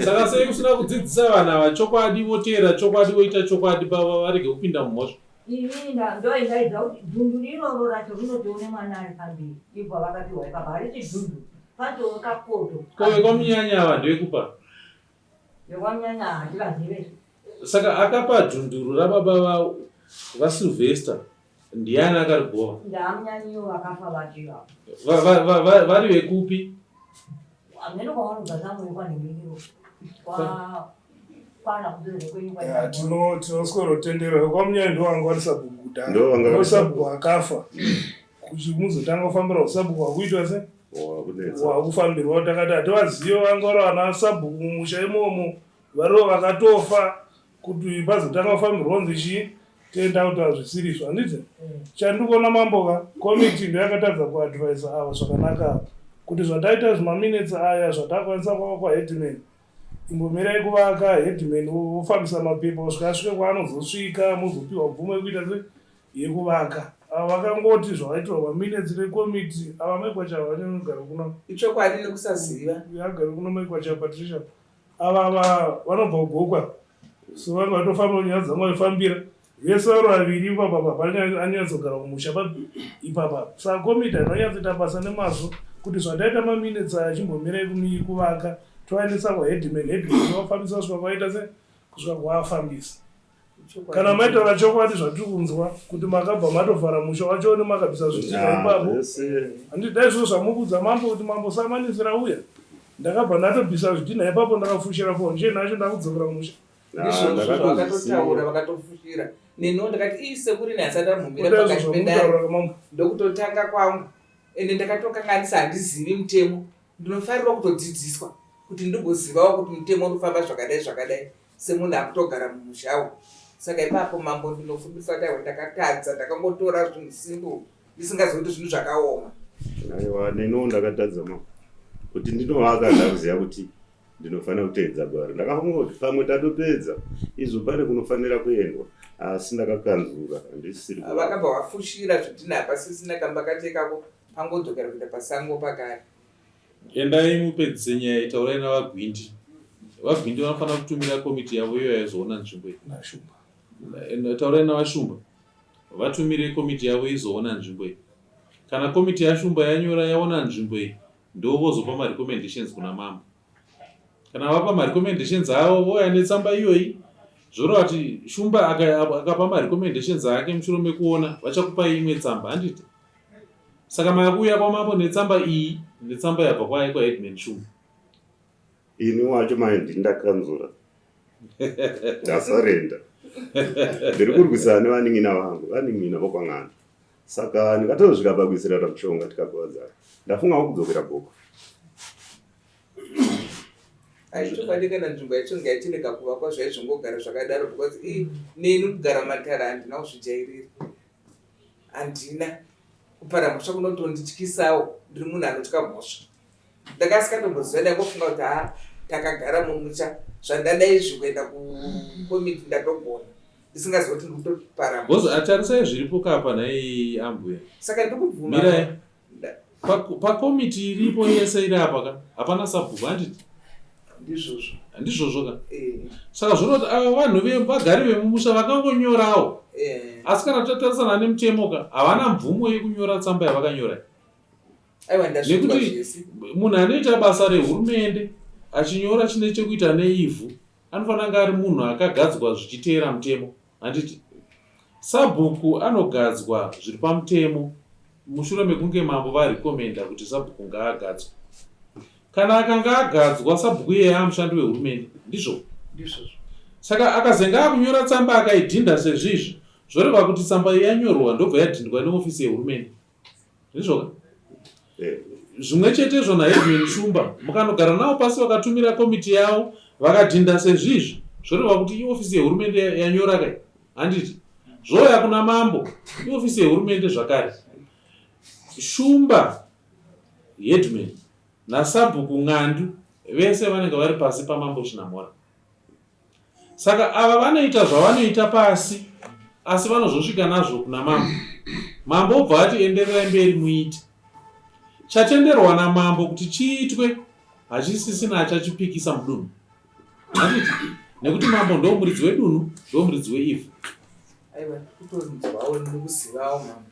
Saka sei kusina kudzidzisa vanhu ava chokwadi voteera chokwadi voita chokwadi baba varege kupinda mumhosva. Inini ndoindaidza kuti dhundu iroro racho rinotoone mwana ari pamberi ibva vakapiwa ipapa harisi dhundu patove kakoto. Ko vekwamunyanya ava ndevekupa? Vekwamunyanya hativazive. Saka akapa dhunduru rababa vaSylvester Ndiani akarigova? Ndamunyanyiwo vakafa vacho ivavo. Vari vekupi? Hameno kwavanobva samwe kwanhingiriro. Kwa kwana kudzoze kwenyu kwa. Ya tino tinoswero kwamunyanyi ndo vanga vari sabhuku kudhara. Ndo vanga vari sabhuku akafa. Kuti muzotanga kufambira usabhuku wakuitwa se? Wakunetsa. Wakufambirwa takati hativazive vanga vari vana sabhuku mumusha imomo. Varivo vakatofa. Kuti pazotanga kufambirwa kunzi chii tenda kuti hazvisiri izvo handiti chandiri kuona mambo ka komiti ndo yakatadza kuadvisa ava zvakanaka ava kuti zvataita zvimaminetsi aya zvatakwanisa kwava kwaheadman imbomirai kuvaka headman vofambisa mapepa kusvika asvike kwaanozosvika mozopiwa mvumo yekuita se yekuvaka ava vakangoti zvavaitirwa maminetsi nekomiti ava maikwacha vanogara kuno ichokwadi nekusaziva agara kuno maikwacha patricia ava ava vanobva kugokwa so vanga vatofamba nyaya dzangu vaifambira vese vari vaviri ipapa pa anyatsogara kumusha ipapa saka komiti hainonyatsoita basa nemazvo kuti zvataita maminitsi aya chimbomirai kuvaka tovaendesa kwaheadman headman vafambisa kusvika kwaita se kusvika kwaafambisa Kana maitaura chokwadi zvatiri kunzwa kuti makabva matovhara musha wacho nemakabvisa zvidhina ipapo. Handiti dai zviro zvamukuudza mambo kuti mambo samanisi rauya. Ndakabva ndatobvisa zvidhina ipapo ndakafushira foundation yacho ndakudzokera kumusha. Ndizvozvo zvavakatotaura vakatofushira. Neniwo ndakati ii sekuru ini hasati amhumira pakati pedare. Ndokutotanga kwangu. Ende ndakatokanganisa handizivi mutemo. Ndinofarira kutodzidziswa kuti ndigozivawo kuti mutemo unofamba zvakadai zvakadai. semunhu akutogara mumushawo saka ipapo mambo ndinofundisa kuti aiwa ndakatadza ndakangotora zvinhu simple ndisingazivi kuti zvinhu zvakaoma aiwa neniwo ndakatadza ma kuti ndinovaka ndakuziva kuti ndinofanira kuteedza gwaro ndakafunga kuti pamwe tatopedza izvo pane kunofanira kuendwa asi ndakakanzura handisiri vakabva vafushira zvidhina hapasisina kamba kacho ikako pangodzokera kuita pasango pakare Endai mupedzise nyaya iyi taurai navaGwindi. VaGwindi vanofanira kutumira komiti yavo iyo yaizoona nzvimbo iyi. Taurai navaShumba vatumire komiti yavo izoona nzvimbo iyi. Kana komiti yaShumba yanyora yaona nzvimbo iyi ndovozopa marecommendations kuna mambo. Kana vapa marecommendations avo vouya netsamba iyoyi zvoreva kuti Shumba akapa marecommendations ake mushure mekuona vachakupai imwe tsamba handiti? Saka makuuya kwamambo netsamba iyi netsamba yabva kwaye kwaheadman Shumba. Ini wacho mai ndini ndakanzura. Ndasarenda. Ndiri kurwisana nevanin'ina vangu, vanin'ina vokwaN'anda. Saka ndikatozosvika pakuisirana mushonga tikakuvadzana. Ndafungawo kudzokera goko. Aichokwadi kana nzvimbo yacho ngaichirega kuvakwa zvaizvongogara zvakadaro because neni kugara matara handina kuzvijairira. Handina kupara mhosva kunotondityisawo ndiri munhu anotya mhosva. Ndakasingatomboziva ndangofunga kuti haa takagara mumusha zvandada izvi kuenda kukomiti ndatogona ndisingaziva kuti ndikutopara mhosva. Atarisai zviripo kapa nhai ambuya. Saka ndikubvuma. Mirai. Pakomiti iripo yese iri apa ka hapana sabhuku handiti? Ndizvozvo. Ndizvozvo ka? Eh. Saka zvinoti ava vanhu vagari vemumusha vakangonyorawo. Eh. Asi kana tatarisana nemutemo ka havana mvumo yekunyora tsamba yavakanyora. Aiwa ndazvinzwa Nekuti zvese. munhu anoita basa rehurumende achinyora chine chekuita neivhu anofanira kunge ari munhu akagadzwa zvichiteera mutemo. Handiti sabhuku anogadzwa zviri pamutemo mushure mekunge mambo varekomenda kuti sabhuku ngaagadzwe. Kana akanga agadzwa sabhuku iyeye amushandi wehurumende ndizvo? Ndizvozvo. Saka akazenge akunyora tsamba akaidhinda sezvizvi zvoreva kuti tsamba iyi yanyorwa ndobva yadhindwa neofisi yehurumende. Ndizvoka? Eh. Zvimwe chetezvo naHeadman Shumba, mukanogara navo pasi vakatumira komiti yavo vakadhinda sezvizvi, zvoreva kuti iofisi yehurumende yanyora kai, handiti? Zvouya kuna mambo, iofisi yehurumende zvakare. Shumba, Headman nasabhuku N'andu vese vanenge vari pasi pamambo Chinamhora. Saka ava vanoita zvavanoita pasi asi vanozosvika nazvo kuna mambo. Mambo obva ati endererai mberi muite. Chatenderwa namambo kuti chiitwe hachisisina achachipikisa mudunhu. Handiti? Nekuti mambo ndo muridzi wedunhu, ndo muridzi weivhu. Aiwa kutonzwawo nekuzivawo mambo.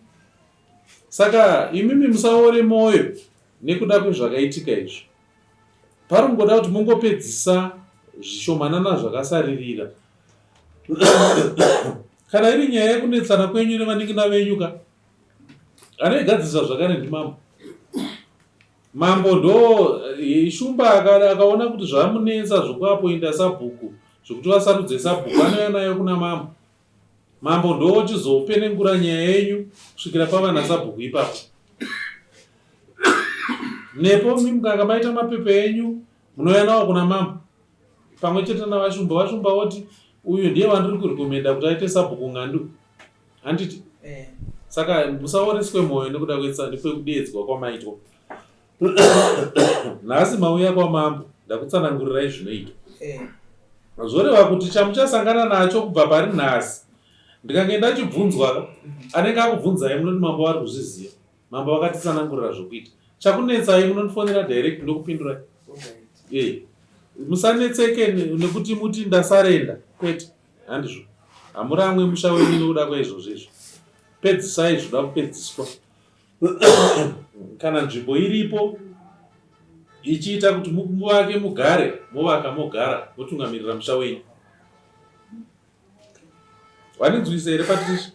Saka imimi musaore moyo nekuda kwezvakaitika izvi. Pari kungoda kuti mungopedzisa zvishomanana zvakasaririra. Kana iri nyaya yekunetsana kwenyu nevanin'ina venyu ka, anoigadzirisa zvakare ndimambo. Mambo ndo eh, Shumba akaona kuti zvamunetsa zvekuapoinda sabhuku zvekuti vasarudze sabhuku anouya nayo kuna mambo. Mambo ndochizopenengura nyaya yenyu kusvikira pava nasabhuku ipapo. Nepo mi mukanga maita mapepa enyu munouya nawo kuna mambo pamwe chete navashumba. Vashumba voti uyu ndiye wandiri kurekomenda kuti aite sabhuku Ng'andu. Handiti? Eh. Saka musaoreswe mwoyo nekuda kwekudeedzwa kwamaitwa. Nhasi mauya kwamambo ndakutsanangurirai zvinoitwa. Eh. Zvoreva kuti chamuchasangana nacho kubva pari nhasi ndikange ndachibvunzwa ka anenge akubvunzai munoti mambo vari kuzviziva. Mambo vakatitsanangurira zvokuita. Chakunetsai munondifonera direct ndokupindurai. Eh. Musanetseke nekuti muti ndasarenda kwete. Handizvo. Hamuramwe musha wenyu nekuda kwaizvozvo izvo. Pedzisai zvoda kupedziswa. Kana nzvimbo iripo ichiita kuti muvake mugare, movaka mogara, motungamirira musha wenyu. Wandinzwisa here Patricia?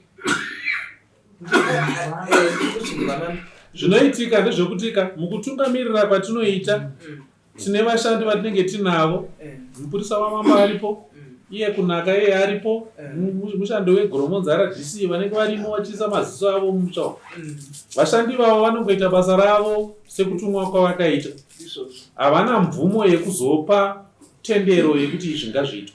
Zvinoitika ndezvekutika mukutungamirira kwatinoita tine vashandi vatinenge tinavo eh. mupurisa wamambo aripo mm. iye kunaka iye aripo eh. mushandi wegoromonzi rdc vanenge varimo vachiisa maziso avo mumusha umu mm. vashandi vavo vanongoita basa ravo sekutumwa kwavakaita havana mvumo yekuzopa tendero yekuti izvi ngazviitwe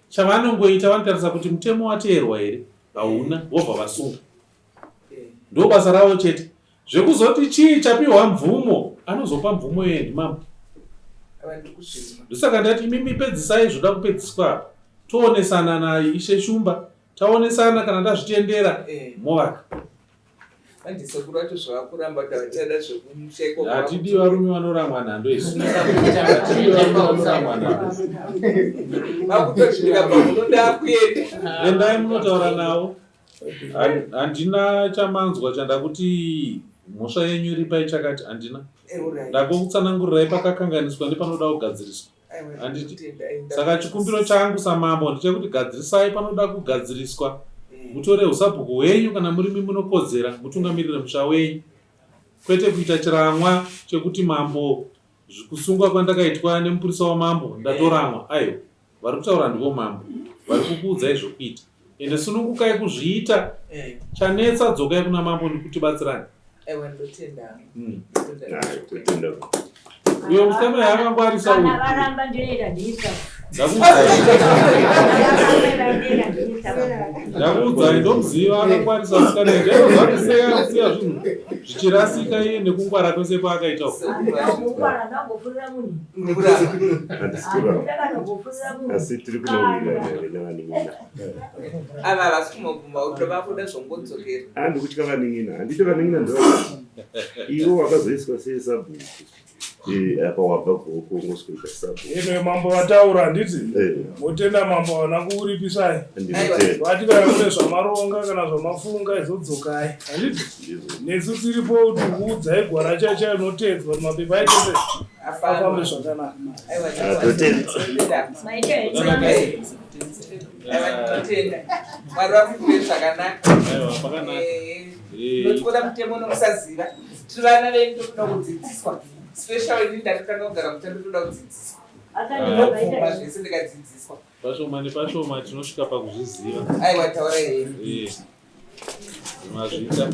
chavanongoita vanotarisa kuti mutemo wateerwa here hauna vobva vasunga ndo basa ravo chete zvekuzoti chii chapiwa mvumo anozopa mvumo iye ndimambo ndosaka ndati imimi pedzisai zvoda kupedziswa apa toonesana naishe shumba taonesana kana ndazvitendera eh. movaka Manje sekuru vacho zvavakuramba kuti havachada zvekumusha ikoko. Hatidi varume vanoramwa nhando isu. Hatidi varume vanoramwa nhando. Vakutosvika pamunoda kuenda. Endai munotaura navo. Handina chamanzwa chandakuti mhosva yenyu iri pai chakati handina. Eh, Ndakokutsanangurirai pakakanganiswa nepanoda kugadziriswa. Handiti? Saka chikumbiro changu samambo ndechekuti gadzirisai panoda kugadziriswa. Eh. Mutore usabhuku hwenyu kana murimi munokodzera mutungamirire musha wenyu. Kwete kuita chiramwa chekuti mambo kusungwa kwandakaitwa nemupurisa wamambo ndatoramwa. Aiwa. Vari kutaura ndivo mambo vari kukuudzai zvokuita ende sunungukai kuzviita eh. chanetsa dzokai kuna mambo ndikuti batsirani aiwa ndotenda mm. Totenda. Uyo musikana yakangwarisa uyu. Kana varamba ndinoenda ndinisa. Ndakuudzai ndomuziva akangwarisa musikana uyu. Ndaizoziva kuti sei akusiya zvinhu zvichirasika iye nekungwara kwese kwaakaita uku. Ndakungwara ndangofurira munhu. Handisi kuramba. Ndakangofurira munhu. Asi tiri kunowirana nevanin'ina. Ava havasi kumobvuma kuti vakuda zvongodzokera. Handi kutya vanin'ina. Handiti vanin'ina ndo iwo wakazoiswa sei sabhuku. Eh, apa wabva goko ungoswita sabhuku. Ino mambo vataura handiti? Eh. Motenda mambo havana kuuripisai. Ndinotenda. Vati kana mune zvamaronga kana zvamafunga izodzokai. Handiti? Nesu tiripo kuti kuudzai gwara chai chai rinotedzwa kuti mapepa aite sei? Afambe zvakanaka. Totenda. Maita Aiwa tinotenda. Mwari vakuitire zvakanaka. Aiwa, pakanaka. Eh, Tinotyola mutemo nokusaziva. Tiri vana venyu tokuda kudzidziswa. Special ini ndatotanga kugara mutemo toda kudzidziswa. Ndinobvuma zvese ndikadzidziswa. Pashoma nepashoma tinosvika pakuzviziva. Aiwa taura henyu. Eh. Mazvita.